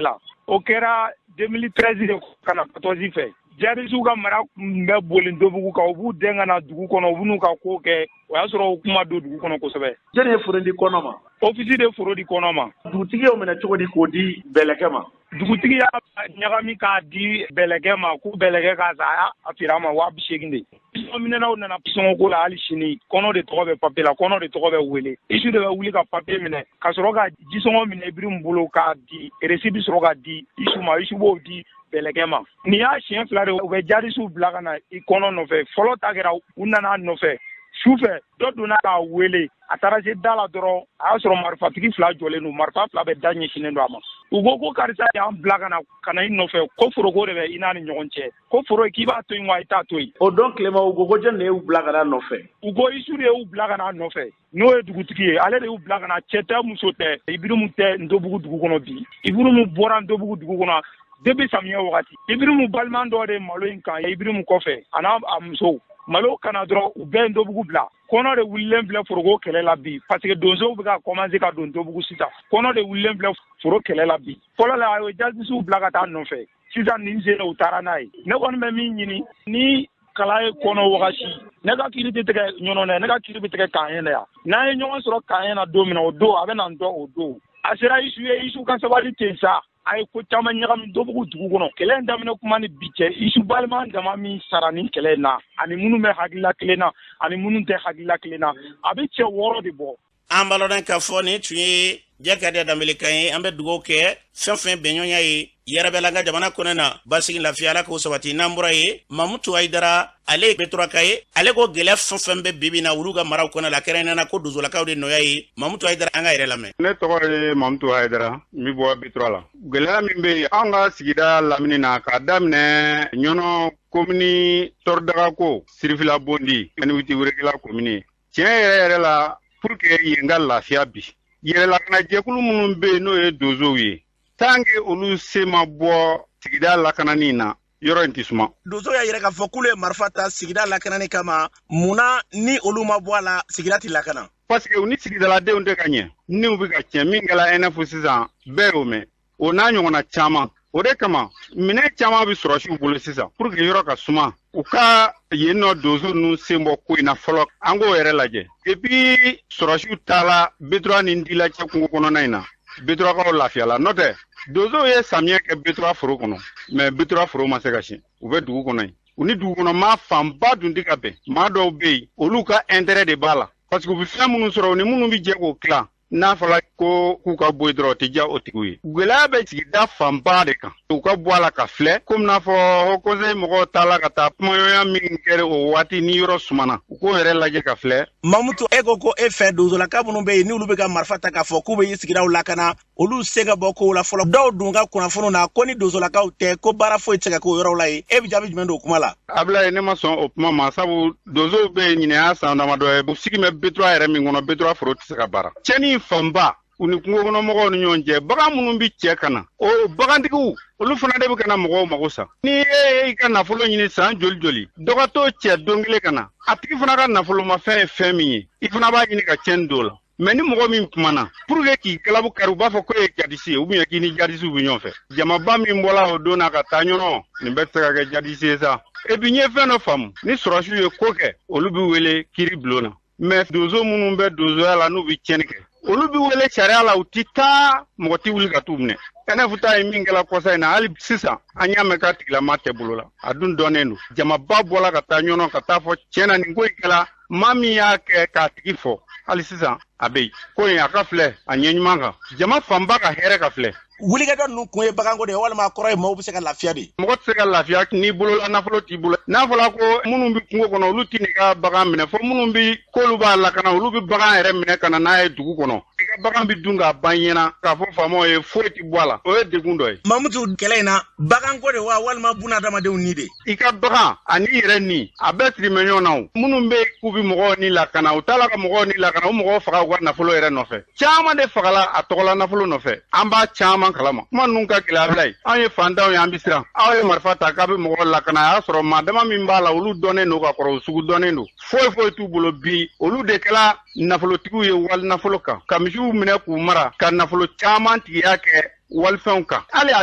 la. O kɛra 2013 de ka na 14 fɛ. Jadisiw ka mara tun bɛ boli Ntobugu kan, u b'u den ka na dugu kɔnɔ, u b'u ka ko kɛ. O y'a sɔrɔ u kuma don dugu kɔnɔ kosɛbɛ. Jɔnni ye foro di kɔnɔ ma? Ofisi de foro di kɔnɔ ma. Dugutigi y'o minɛ cogo di k'o di bɛlɛkɛ ma? Dugutigi y'a ɲagami k'a di bɛlɛkɛ ma ko bɛlɛkɛ k'a san, a feere a ma 80,000 de. Minɛnaw nana sɔngɔ ko la. Hali sini, kɔnɔ de tɔgɔ bɛ papiye la, kɔnɔ de tɔgɔ bɛ wele. Isu de bɛ wuli ka papiye minɛ ka sɔrɔ ka jisɔngɔ minɛ Ibirimu bolo k'a di. Reçu bɛ sɔrɔ ka di Isu ma, Isu b'o di bɛlɛkɛ ma. Nin y'a siɲɛ 2 de u bɛ jadisiw bila ka na i kɔnɔ nɔfɛ. Fɔlɔ ta kɛra, u nana a nɔfɛ. Su fɛ, dɔ donna k'a wele, a taara se da la dɔrɔn, a y'a sɔrɔ marifatigi fila jɔlen don, marifa fila bɛ da ɲɛsinnen don a ma. U ko ko karisa y'an bila ka na ka na i nɔfɛ, ko foroko de bɛ i n'a ni ɲɔgɔn cɛ, ko foro k'i b'a to yen wa i t'a to yen. O don tilema, u ko ko jɔn de y'u bila ka n'a nɔfɛ? U ko Isu de y'u bila ka n'a nɔfɛ, n'o ye dugutigi ye, ale de y'u bila ka na. Cɛ tɛ, muso tɛ, Ibirimu tɛ Ntobugu dugu kɔnɔ bi. Ibirimu bɔra Ntobugu dugu kɔnɔ depuis samiyɛ wagati. Ibirimu balima dɔ de malo in kan Ibirimu kɔfɛ, a n'a a musow malo kana dɔrɔn, u bɛɛ ye Ntobugu bila. Kɔnɔ de wulilen filɛ foroko kɛlɛ la bi, parce que donsow bɛ ka commencer ka don Ntobugu sisan. Kɔnɔ de wulilen filɛ foro kɛlɛ la bi. Fɔlɔ la, a ye jadisiw bila ka taa nɔfɛ, sisan nin sen u taara n'a ye. Ne kɔni bɛ min ɲini, ni kala ye kɔnɔ wagasi, ne ka kiri tɛ tigɛ Ɲɔnɔ dɛ, ne ka kiri bɛ tigɛ Kaɲɛ yan. N'an ye ɲɔgɔn sɔrɔ Kaɲɛ na don min na, o don a bɛ na n dɔn. O don a sera Isu ye, Isu ka sabali ten sa. A ye ko caman ɲagami Ntobugu dugu kɔnɔ. Kɛlɛ in daminɛ kuma ni bi cɛ, Isu balima dama min sara nin kɛlɛ in na, ani minnu bɛ hakilila kelen na, ani minnu tɛ hakilila kelen na, a bɛ cɛ 6 de bɔ. An b'a lɔn k'a fɔ nin tun ye Jakadiya Danbele kan ye. An bɛ dugawu kɛ fɛn fɛn bɛnɲɔgɔnya ye yɛrɛbɛla an ka jamana kɔnɔ na, basigi, lafiya, Ala k'o sabati. N'an bɔra ye, Mamutu Ayidara, ale ye Beturaka ye. Ale ko gɛlɛya fɛn fɛn bɛ bibi na olu ka maraw kɔnɔ la, kɛrɛnkɛrɛnnenya ko dozolakaw de nɔya ye. Mamutu Ayidara, an ka yɛrɛ lamɛn. Ne tɔgɔ ye Mamutu Hayidara, n bɛ bɔ Betura la. Gɛlɛya min bɛ yen an ka sigida lamini na, k'a daminɛ Ɲɔnɔ komini, Tɔrɔdagako, Sirifila Bondi ani Witi Werekela komini, tiɲɛ yɛrɛ yɛrɛ la, pour que yen ka lafiya bi, yɛrɛlakanajɛkulu minnu bɛ yen, n'o ye donsow ye, tant que olu se ma bɔ sigida lakanani na, yɔrɔ in tɛ suma. Donso y'a yira k'a fɔ k'olu ye marifa ta sigida lakanani kama. Mun na ni olu ma bɔ a la, sigida tɛ lakana? Parce que u ni sigidaladenw tɛ ka ɲɛ, niw bɛ ka tiɲɛ. Min kɛla NF sisan, bɛɛ y'o mɛn, o n'a ɲɔgɔnna caman. O de kama minɛn caman bɛ sɔrɔsiw bolo sisan pour que yɔrɔ ka suma. U ka yen nɔ donso ninnu sen bɔ ko in na fɔlɔ, an k'o yɛrɛ lajɛ. Depuis sɔrɔsiw taala Betura ni Ndila cɛ kungo kɔnɔna in na, Beturakaw lafiyala. N'o tɛ, donsow ye samiyɛ kɛ Betura foro kɔnɔ, mais Betura foro ma se ka siɲɛ. U bɛ dugu kɔnɔ yen, u ni dugu kɔnɔ maa fanba dun tɛ ka bɛn. Maa dɔw bɛ yen, olu ka intérêt de b'a la, parce que u bɛ fɛn minnu sɔrɔ, u ni minnu bɛ jɛ k'o tilan, n'a fɔra ko k'u ka bɔ yen dɔrɔn, o tɛ diya o tigiw ye. Gɛlɛya bɛ sigida fanba de kan. U ka bɔ a la ka filɛ komi n'a fɔ haut conseil mɔgɔw taala ka taa kumaɲɔgɔnya min kɛra o waati ni yɔrɔ sumana, u k'o yɛrɛ lajɛ ka filɛ. Mamutu, e ko ko e fɛ donsolaka minnu bɛ yen, n'olu bɛ ka marifa ta k'a fɔ k'u bɛ sigidaw lakana, olu se ka bɔ kow la fɔlɔ. Dɔw dun ka kunnafoniw na ko ni donsolakaw tɛ, ko baara foyi tɛ se ka k'o yɔrɔw la yen. E bɛ jaabi jumɛn don o kuma la? Abilaye, ne ma sɔn o kuma ma, sabu donsow bɛ yen ɲinɛ y'a san damadɔ ye, u sigi bɛ Betura yɛrɛ min kɔnɔ, Betura foro tɛ se ka baara. Tiɲɛni fanba u ni kungokɔnɔmɔgɔw ni ɲɔgɔn cɛ, bagan minnu bɛ cɛ ka na, o bagantigiw olu fana de bɛ ka na mɔgɔw mago sa. N'i ye i ka nafolo ɲini san joli joli, dɔ ka t'o cɛ don kelen ka na, a tigi fana ka nafolomafɛn ye fɛn min ye, i fana b'a ɲini ka tiɲɛni don o la. Mais ni mɔgɔ min kumana pour que k'i galabu kari, u b'a fɔ ko e ye jadisi ye, ou bien k'i ni jadisiw bɛ ɲɔgɔn fɛ. Jamaba min bɔla o don na ka taa Ɲɔnɔ, nin bɛɛ tɛ se ka kɛ jadisi ye sa. Et puis n ye fɛn dɔ faamu, ni sɔrɔsiw ye ko kɛ, olu bɛ wele kiri bulon na, mais donso minnu bɛ donsoya la, n'u bɛ tiɲɛni kɛ, olu bɛ wele sariya la, u ti taa, mɔgɔ ti wuli ka t'u minɛ. NF ta ye min kɛla kɔsa in na, hali sisan an y'a mɛn k'a tigilama tɛ bolo la, a dun dɔnnen don. Jamaba bɔla ka taa Ɲɔnɔ ka taa fɔ tiɲɛ na nin ko in kɛla, maa min y'a kɛ k'a tigi fɔ, hali sisan a bɛ yen. Ko in a ka filɛ a ɲɛ ɲuman kan, jama fanba ka hɛrɛ ka filɛ. Wulikajɔ ninnu kun ye baganko de ye, walima a kɔrɔ ye maaw bɛ se ka lafiya de? Mɔgɔ tɛ se ka lafiya n'i bolola nafolo t'i bolo. N'a fɔra ko minnu bɛ kungo kɔnɔ, olu tɛ n'i ka bagan minɛ, fo minnu bɛ k'olu b'a lakana, olu bɛ bagan yɛrɛ minɛ ka na n'a ye dugu kɔnɔ, i ka bagan bɛ dun k'a ban ɲɛna, k'a fɔ faamaw ye, foyi tɛ bɔ a la, o ye degun dɔ ye. Mamutu, kɛlɛ in na, baganko de wa, walima buna adamadenw ni de? I ka bagan ani i yɛrɛ ni, a bɛɛ sirimɛ ɲɔgɔn na. O minnu bɛ k'u bɛ mɔgɔw ni lakana, u t'a la ka mɔgɔw ni lakana, u mɔgɔw faga u ka nafolo yɛrɛ nɔfɛ. Caman de fagala a tɔgɔla nafolo nɔfɛ, an b'a caman kalama. Kuma ninnu ka gɛlɛn, Abilaye. Anw ye fantanw ye, an bɛ siran. Aw ye marifa ta k'a bɛ mɔgɔw lakana, a y'a sɔrɔ maa dama min b'a la, olu dɔnnen don ka kɔrɔ, u sugu dɔnnen don, foyi foyi t'u bolo. Bi olu de kɛla nafolotigiw ye wali nafolo kan, ka misiw minɛ k'u mara, ka nafolo caman tigiya kɛ walifɛnw kan. Hali a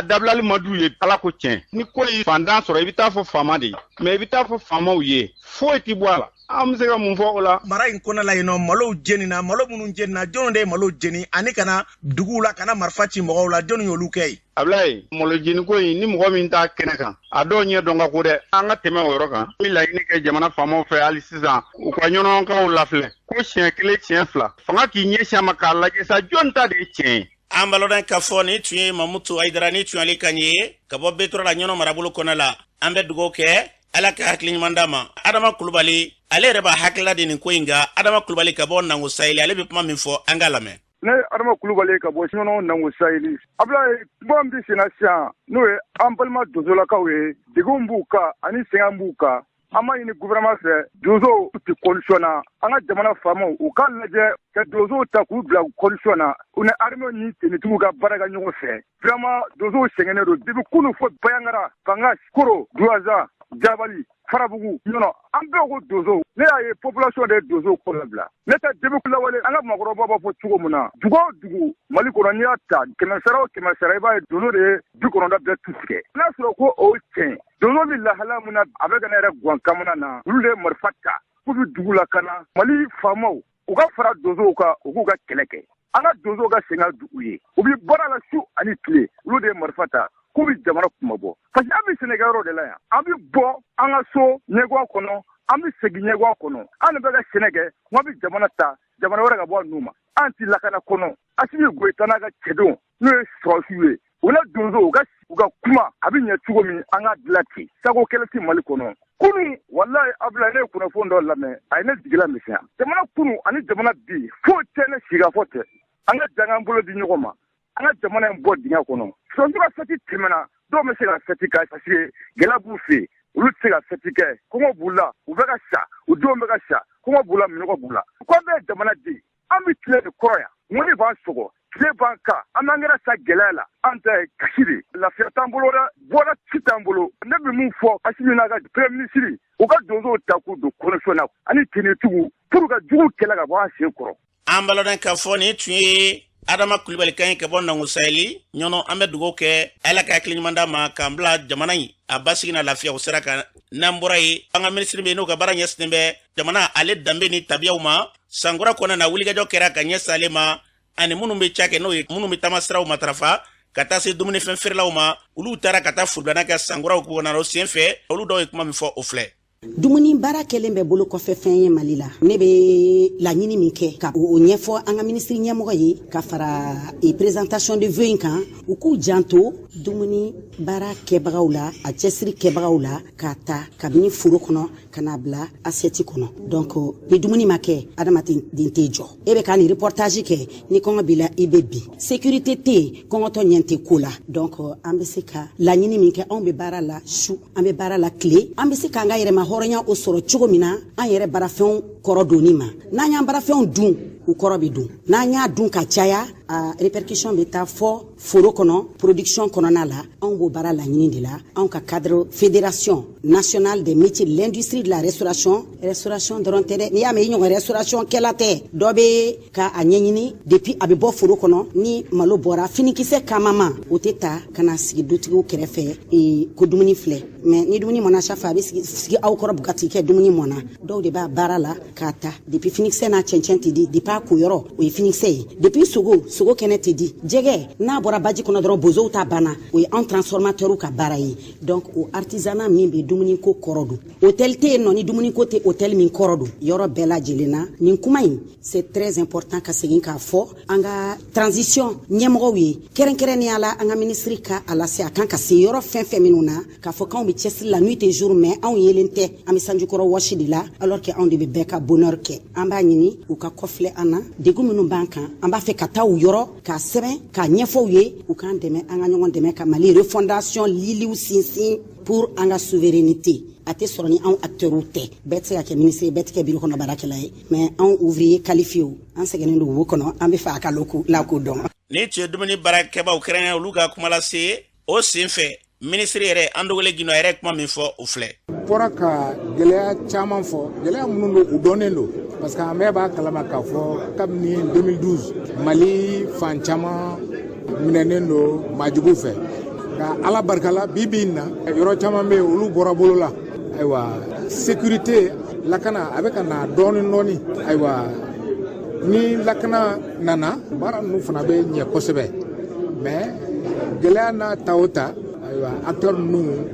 dabilali man d'u ye. Ala ko tiɲɛ, ni ko ye fantan sɔrɔ, i bɛ taa fɔ faama de ye, mais i bɛ taa fɔ faamaw ye, foyi tɛ bɔ a la. An bɛ se ka mun fɔ o la? Mara in kɔnɔna la yen nɔ, malow jenina. Malo minnu jenina, jɔnw de ye malo jeni ani ka na duguw la ka na marifa ci mɔgɔw la? Jɔnni y'olu kɛ yen? Abilaye, malo jeniko in, ni mɔgɔ min t'a kɛnɛ kan, a dɔw ɲɛ dɔn ka ko dɛ. An ka tɛmɛ o yɔrɔ kan. N bɛ laɲini kɛ jamana faamaw fɛ hali sisan, u ka Ɲɔnɔkaw lafilɛ ko siɲɛ kelen, siɲɛ fila, fanga k'i ɲɛsin a ma k'a lajɛ sa, jɔn ta de ye tiɲɛ ye. An b'a lɔn k'a fɔ nin tun ye Mamutu Ayidara, ni tun y'ale kan ye ka bɔ Betura la, Ɲɔnɔ marabolo kɔnɔ la. An bɛ dugawu kɛ. Ala ka hakili ɲuman d'a ma. Adama Kulubali, ale yɛrɛ b'a hakilila di nin ko in kan. Adama Kulubali ka bɔ Nango Saheli, ale bɛ kuma min fɔ, an k'a lamɛn. Ne Adama Kulubali ka bɔ Ɲɔnɔ Nango Saheli. Abulayi, kuma min bɛ senna sisan, n'o ye an balima donsolakaw ye, degun b'u kan ani sɛgɛn b'u kan. An b'a ɲini gouvernement fɛ, donsow tɛ condition na. An ka jamana faamaw, u k'a lajɛ ka donsow ta k'u bila condition na, u ni armée ni tenitigiw ka baara kɛ ɲɔgɔn fɛ. Vraiment, donsow sɛgɛnnen don depuis kunun fo Bayangara, Fanga, Koro, Duwaza, Jabali, Farabugu, Ɲɔnɔ, an bɛɛ ko donsow. Ne y'a ye population de ye donsow ko labila. Ne tɛ depuis lawale, an ka maakɔrɔbaw b'a fɔ cogo min na, dugu o dugu Mali kɔnɔ, n'i y'a ta 100 o 100, i b'a ye donso de ye 90 bɛɛ tu tigɛ. N'a sɔrɔ ko o tiɲɛ, donso bɛ lahala min na, a bɛ ka ne yɛrɛ guwan kamana na, olu de ye marifa ta k'u bɛ dugu lakana. Mali faamaw, u ka fara donsow kan, u k'u ka kɛlɛ kɛ. An ka donsow ka sen ka dugu ye, u bɛ baara la su ani tile, olu de ye marifa ta k'u bɛ jamana kunmabɔ. Parce que an bɛ sɛnɛkɛyɔrɔ de la yan, an bɛ bɔ an ka so ɲɛguwa kɔnɔ, an bɛ segin ɲɛguwa kɔnɔ, an de bɛ ka sɛnɛ kɛ, an bɛ jamana ta jamana wɛrɛ ka bɔ a nu ma, an ti lakana kɔnɔ. Asimi Goyita n'a ka cɛdenw, n'o ye sɔrɔsiw ye, u na donso u ka kuma a bɛ ɲɛ cogo min, an ka dilan ten. Sago kɛlɛ tɛ Mali kɔnɔ. Kunu walayi Abulayi, ne ye kunnafoni dɔ lamɛn, a ye ne jigila misɛnya. Jamana kunu ani jamana bi foyi tɛ, ne sigikafɔ tɛ. An ka jangan bolo di ɲɔgɔn ma, an ka jamana in bɔ dingɛ kɔnɔ. Sɔrɔsiw ka fɛti tɛmɛna, dɔw bɛ se ka fɛti kɛ parce que gɛlɛya b'u fɛ yen, olu tɛ se ka fɛti kɛ. Kɔngɔ b'u la, u bɛ ka sa, u denw bɛ ka sa, kɔngɔ b'u la, minnɔgɔ b'u la. Ko an bɛɛ ye jamana den, an bɛ tile de kɔrɔ yan, ŋɔni b'an sɔgɔ, tile b'an kan, an b'an kɛra sa gɛlɛya la, an tɛ kasi de, lafiya t'an bolo dɛ, bɔda ci t'an bolo. Ne bɛ mun fɔ Asimi n'a ka premier ministre, u ka donsow ta k'u don condition na ani tenitigiw pour ka jugu kɛlɛ ka bɔ an sen kɔrɔ. An balɔdɔn k'a fɔ nin tun ye Adama Kulibali kan ye ka bɔ Nango Saheli Ɲɔnɔ. An bɛ dugawu kɛ, Ala ka hakili ɲuman d'a ma k'an bila jamana in a basigi na lafiya o sira kan. N'an bɔra yen, an ka minisiri bɛ n'o ka baara ɲɛsinnen bɛ jamana ale danbe ni tabiyaw ma, sankura kɔnɔna na wulikajɔ kɛra ka ɲɛsin ale ma ani minnu bɛ ca kɛ, n'o ye minnu bɛ taama siraw matarafa, ka taa se dumunifɛn feerelaw ma. Olu taara ka taa folibilana kɛ sankuraw kɔnɔ. O sen fɛ, olu dɔw ye kuma min fɔ, o filɛ. Dumuni baara kɛlen bɛ bolo kɔfɛ fɛn ye Mali la. Ne bɛ laɲini min kɛ ka o ɲɛfɔ an ka minisiri ɲɛmɔgɔ ye ka fara présentation de vœux in kan, u k'u janto dumuni baara kɛbagaw la, a cɛsiri kɛbagaw la, k'a ta kabini foro kɔnɔ ka n'a bila assiette kɔnɔ. Donc ni dumuni ma kɛ, adamaden tɛ jɔ. E bɛ ka nin reportage kɛ, ni kɔngɔ b'i la, i bɛ bin. Sécurité tɛ yen, kɔngɔtɔ ɲɛ tɛ ko la. Donc an bɛ se ka laɲini min kɛ, anw bɛ baara la su, an bɛ baara la tile, an bɛ se k'an ka yɛrɛma hɔrɔnya o sɔrɔ cogo min na, an yɛrɛ baarafɛnw kɔrɔ donni ma. N'an y'an baarafɛnw dun, u kɔrɔ bɛ dun. N'an y'a dun ka caya, a répercussion bɛ taa fɔ foro kɔnɔ, production kɔnɔna la. Anw b'o baara laɲini de la, anw ka cadre Fédération nationale des métiers de l'industrie de la restauration. Restauration dɔrɔn tɛ dɛ, n'i y'a mɛn i ɲɔgɔn restauration kɛla tɛ, dɔ bɛ ka a ɲɛɲini depuis a bɛ bɔ foro kɔnɔ. Ni malo bɔra, finikisɛ kamama, o tɛ ta ka na sigi dutigiw kɛrɛfɛ ko dumuni filɛ. Mais ni dumuni mɔna, chaque fois a bɛ sigi sigi aw kɔrɔ bugati kɛ dumuni mɔna. Dɔw de b'a baara la k'a ta depuis finikisɛ n'a cɛncɛn tɛ di, depuis a koyɔrɔ, o ye finikisɛ ye, depuis sogo, sogo kɛnɛ tɛ di, jɛgɛ n'a bɔra baji kɔnɔ dɔrɔn, bozow ta banna, o ye anw transformateur ka baara ye. Donc o artisanat min bɛ dumuni ko kɔrɔ don, hôtel tɛ yen nɔ ni dumuni ko tɛ hôtel min kɔrɔ don yɔrɔ bɛɛ lajɛlen na. Nin kuma in, c'est très important ka segin k'a fɔ an ka transition ɲɛmɔgɔw ye, kɛrɛnkɛrɛnnenya la an ka ministre ka a lase a kan ka se yɔrɔ fɛn fɛn minnu na, k'a fɔ k'anw bɛ cɛsiri la nuit et jour, mais anw yelen tɛ, an bɛ sanjikɔrɔ wɔsi de la, alors que anw de bɛ bɛɛ ka bonheur kɛ. An b'a ɲini u ka kɔfilɛ an na, degun minnu b'an kan, an b'a fɛ ka taa u yɔrɔ k'a sɛbɛn k'a ɲɛfɔ u ye, u k'an dɛmɛ, an ka ɲɔgɔn dɛmɛ ka Mali refondation liliw sinsin pour an ka souveraineté. A tɛ sɔrɔ ni anw acteurs tɛ. Bɛɛ tɛ se ka kɛ ministre ye, bɛɛ tɛ kɛ bureau kɔnɔ baarakɛla ye, mais anw ouvrier qualifié, an sɛgɛnnen don wo kɔnɔ, an bɛ fɛ a ka lakodɔn. Ni tun ye dumuni baarakɛbaw kɛrɛnkɛrɛn olu ka kuma lase. O sen fɛ, minisiri yɛrɛ Andogole Gindo a yɛrɛ kuma min fɔ, o filɛ. Bɔra ka gɛlɛya caman fɔ, gɛlɛya minnu don, u dɔnnen don, parce que an bɛɛ b'a kalama k'a fɔ kabini 2012, Mali fan caman minɛnen don maajugu fɛ. Nka Ala barika la, bi bi in na, yɔrɔ caman bɛ yen, olu bɔra bolo la. Ayiwa, sécurité, lakana, a bɛ ka na dɔɔni dɔɔni. Ayiwa, ni lakana nana, baara ninnu fana bɛ ɲɛ kosɛbɛ. Mais gɛlɛya n'a ta o ta, ayiwa, acteurs ninnu,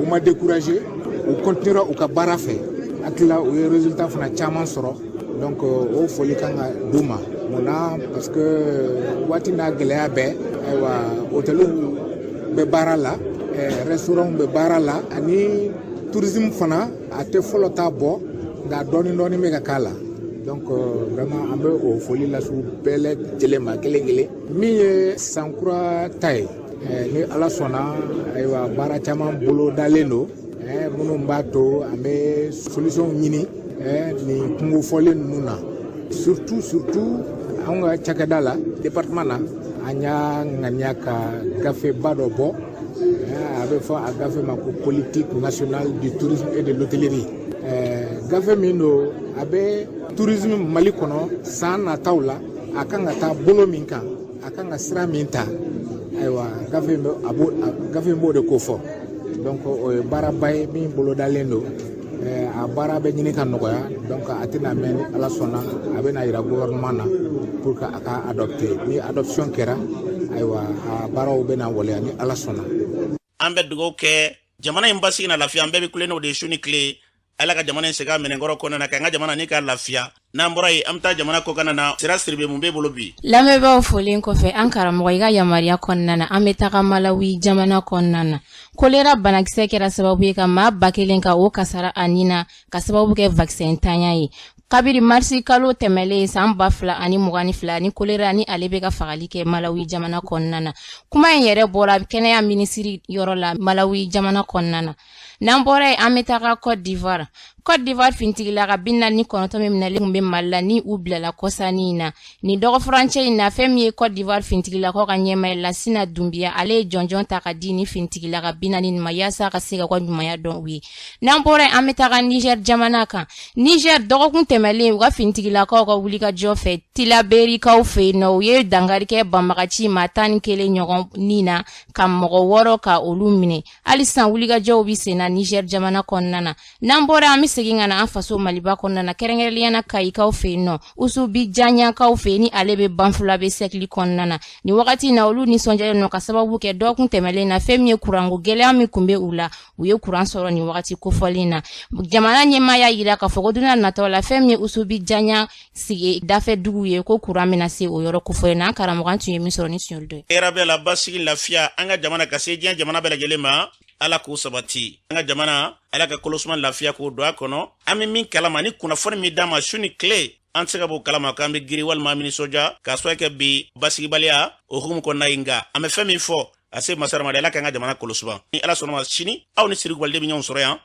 u ma découragé, u continuera u ka baara fɛ. Hakilila, u ye résultat fana caman sɔrɔ. Donc o foli kan ka d'u ma. Mun na? Parce que waati n'a gɛlɛya bɛɛ, ayiwa, hôteliw bɛ baara la, restaurant bɛ baara la, ani Tourisme fana, a tɛ fɔlɔ ta bɔ, nka dɔɔni dɔɔni bɛ ka k'a la. Donc vraiment an bɛ o foli lase u bɛɛ lajɛlen ma kelen kelen. Min ye sankura ta ye, ni Ala sɔnna, ayiwa, baara caman bolo dalen don minnu b'a to an bɛ solution ɲini nin kungo fɔlen ninnu na. Surtout surtout, anw ka cakɛda la, département na, an y'a ŋaniya ka gafeba dɔ bɔ. A bɛ fɔ a gafe ma ko politique nationale du tourisme et de l'hôtellerie. Gafe min don, a bɛ tourisme Mali kɔnɔ san nataw la, a kan ka taa bolo min kan, a kan ka sira min ta, ayiwa, gafe bɛ a b'o gafe b'o de ko fɔ. Donc o ye baaraba ye min bolodalen don. A baara bɛ ɲini ka nɔgɔya. Donc a tɛna mɛn, ni Ala sɔnna, a bɛna yira gouvernement na pour que a ka adopter. Ni adoption kɛra, ayiwa, a baaraw bɛna waleya ni Ala sɔnna. An bɛ dugawu kɛ jamana in basigi na lafiya. An bɛɛ bɛ kule n'o de ye su ni tile. Ala ka jamana in segin a minɛnkɔrɔ kɔnɔna na, k'an ka jamana ni ka lafiya. N'an bɔra yen, an bɛ taa jamana kɔkanna na. Sira Siribe, mun b'e bolo bi? Lamɛnbaaw folen kɔfɛ, an karamɔgɔ, i ka yamaruya kɔnɔna na, an bɛ taga Malawi jamana kɔnɔna na. Kolera banakisɛ kɛra sababu ye ka maa 1000 ka o kasara a nin na, ka sababu kɛ vaccin tanya ye. Kabiri marisi kalo tɛmɛlen san 2022 ni kolera ni ale bɛ ka fagali kɛ Malawi jamana kɔnɔna na. Kuma in yɛrɛ bɔra kɛnɛya minisiri yɔrɔ la Malawi jamana kɔnɔna na. N'an bɔra yen, an bɛ taga Côte d'Ivoire. Côte d'Ivoire finitigilaka 49 min minɛlen tun bɛ Mali la, ni u bilala kɔsannin in na, nin dɔgɔfurancɛ in na, fɛn min ye Côte d'Ivoire finitigilakaw ka ɲɛmaa ye, Lasina Dunbiya, ale ye jɔnjɔn ta ka di ni finitigilaka 40 ma, yaasa ka se ka ka ɲumanya dɔn u ye. N'an bɔra yen, an bɛ taga Niger jamana kan. Niger, dɔgɔkun tɛmɛlen, u ka finitigilakaw ka wulikajɔ fɛ Tilaberikaw fɛ yen nɔ, u ye dankari kɛ banbagaci maa 11 ɲɔgɔn ni na, ka mɔgɔ 6 ka olu minɛ. Hali sisan wulikajɔw bɛ sen na Niger jamana kɔnɔna na. N'an bɔra, an bɛ segin ka na an faso Maliba kɔnɔna na, kɛrɛnkɛrɛnnenya na Kayikaw fɛ yen nɔ, Usubi Jaɲakaw fɛ yen, ni ale bɛ Banfulabe sɛkili kɔnɔna na. Nin wagati in na, olu nisɔndiyalen nɔ ka sababu kɛ dɔgɔkun tɛmɛlen na, fɛn min ye kuranko gɛlɛya min tun bɛ u la, u ye kuran sɔrɔ nin wagati kofɔlen na. Jamana ɲɛmaa y'a jira k'a fɔ ko don nataw la, fɛn min ye Usubi Jaɲa sigi dafɛ dugu ye, ko kuran bɛna se o yɔrɔ kofɔlen na. An karamɔgɔ, an tun ye min sɔrɔ ni tiɲɛ dɔ ye. Hɛrɛ bɛɛ la, basigi, lafiya an ka jamana ka se diɲɛ jamana bɛɛ lajɛlen ma. Ala k'o sabati an ka jamana. Ala ka kolosuma, lafiya k'o don a kɔnɔ. An bɛ min kalama ni kunnafoni min d'an ma su ni tile, an tɛ se ka b'o kalama k'an bɛ giri walima an bɛ nisɔndiya k'a sababu kɛ bi basigibaliya o hukumu kɔnɔna ye. Nka an bɛ fɛn min fɔ a se masara ma, Ala k'an ka jamana kolosuma. Ni Ala sɔnna ma, sini aw ni Siriku Balde bɛ ɲɔgɔn sɔrɔ yan.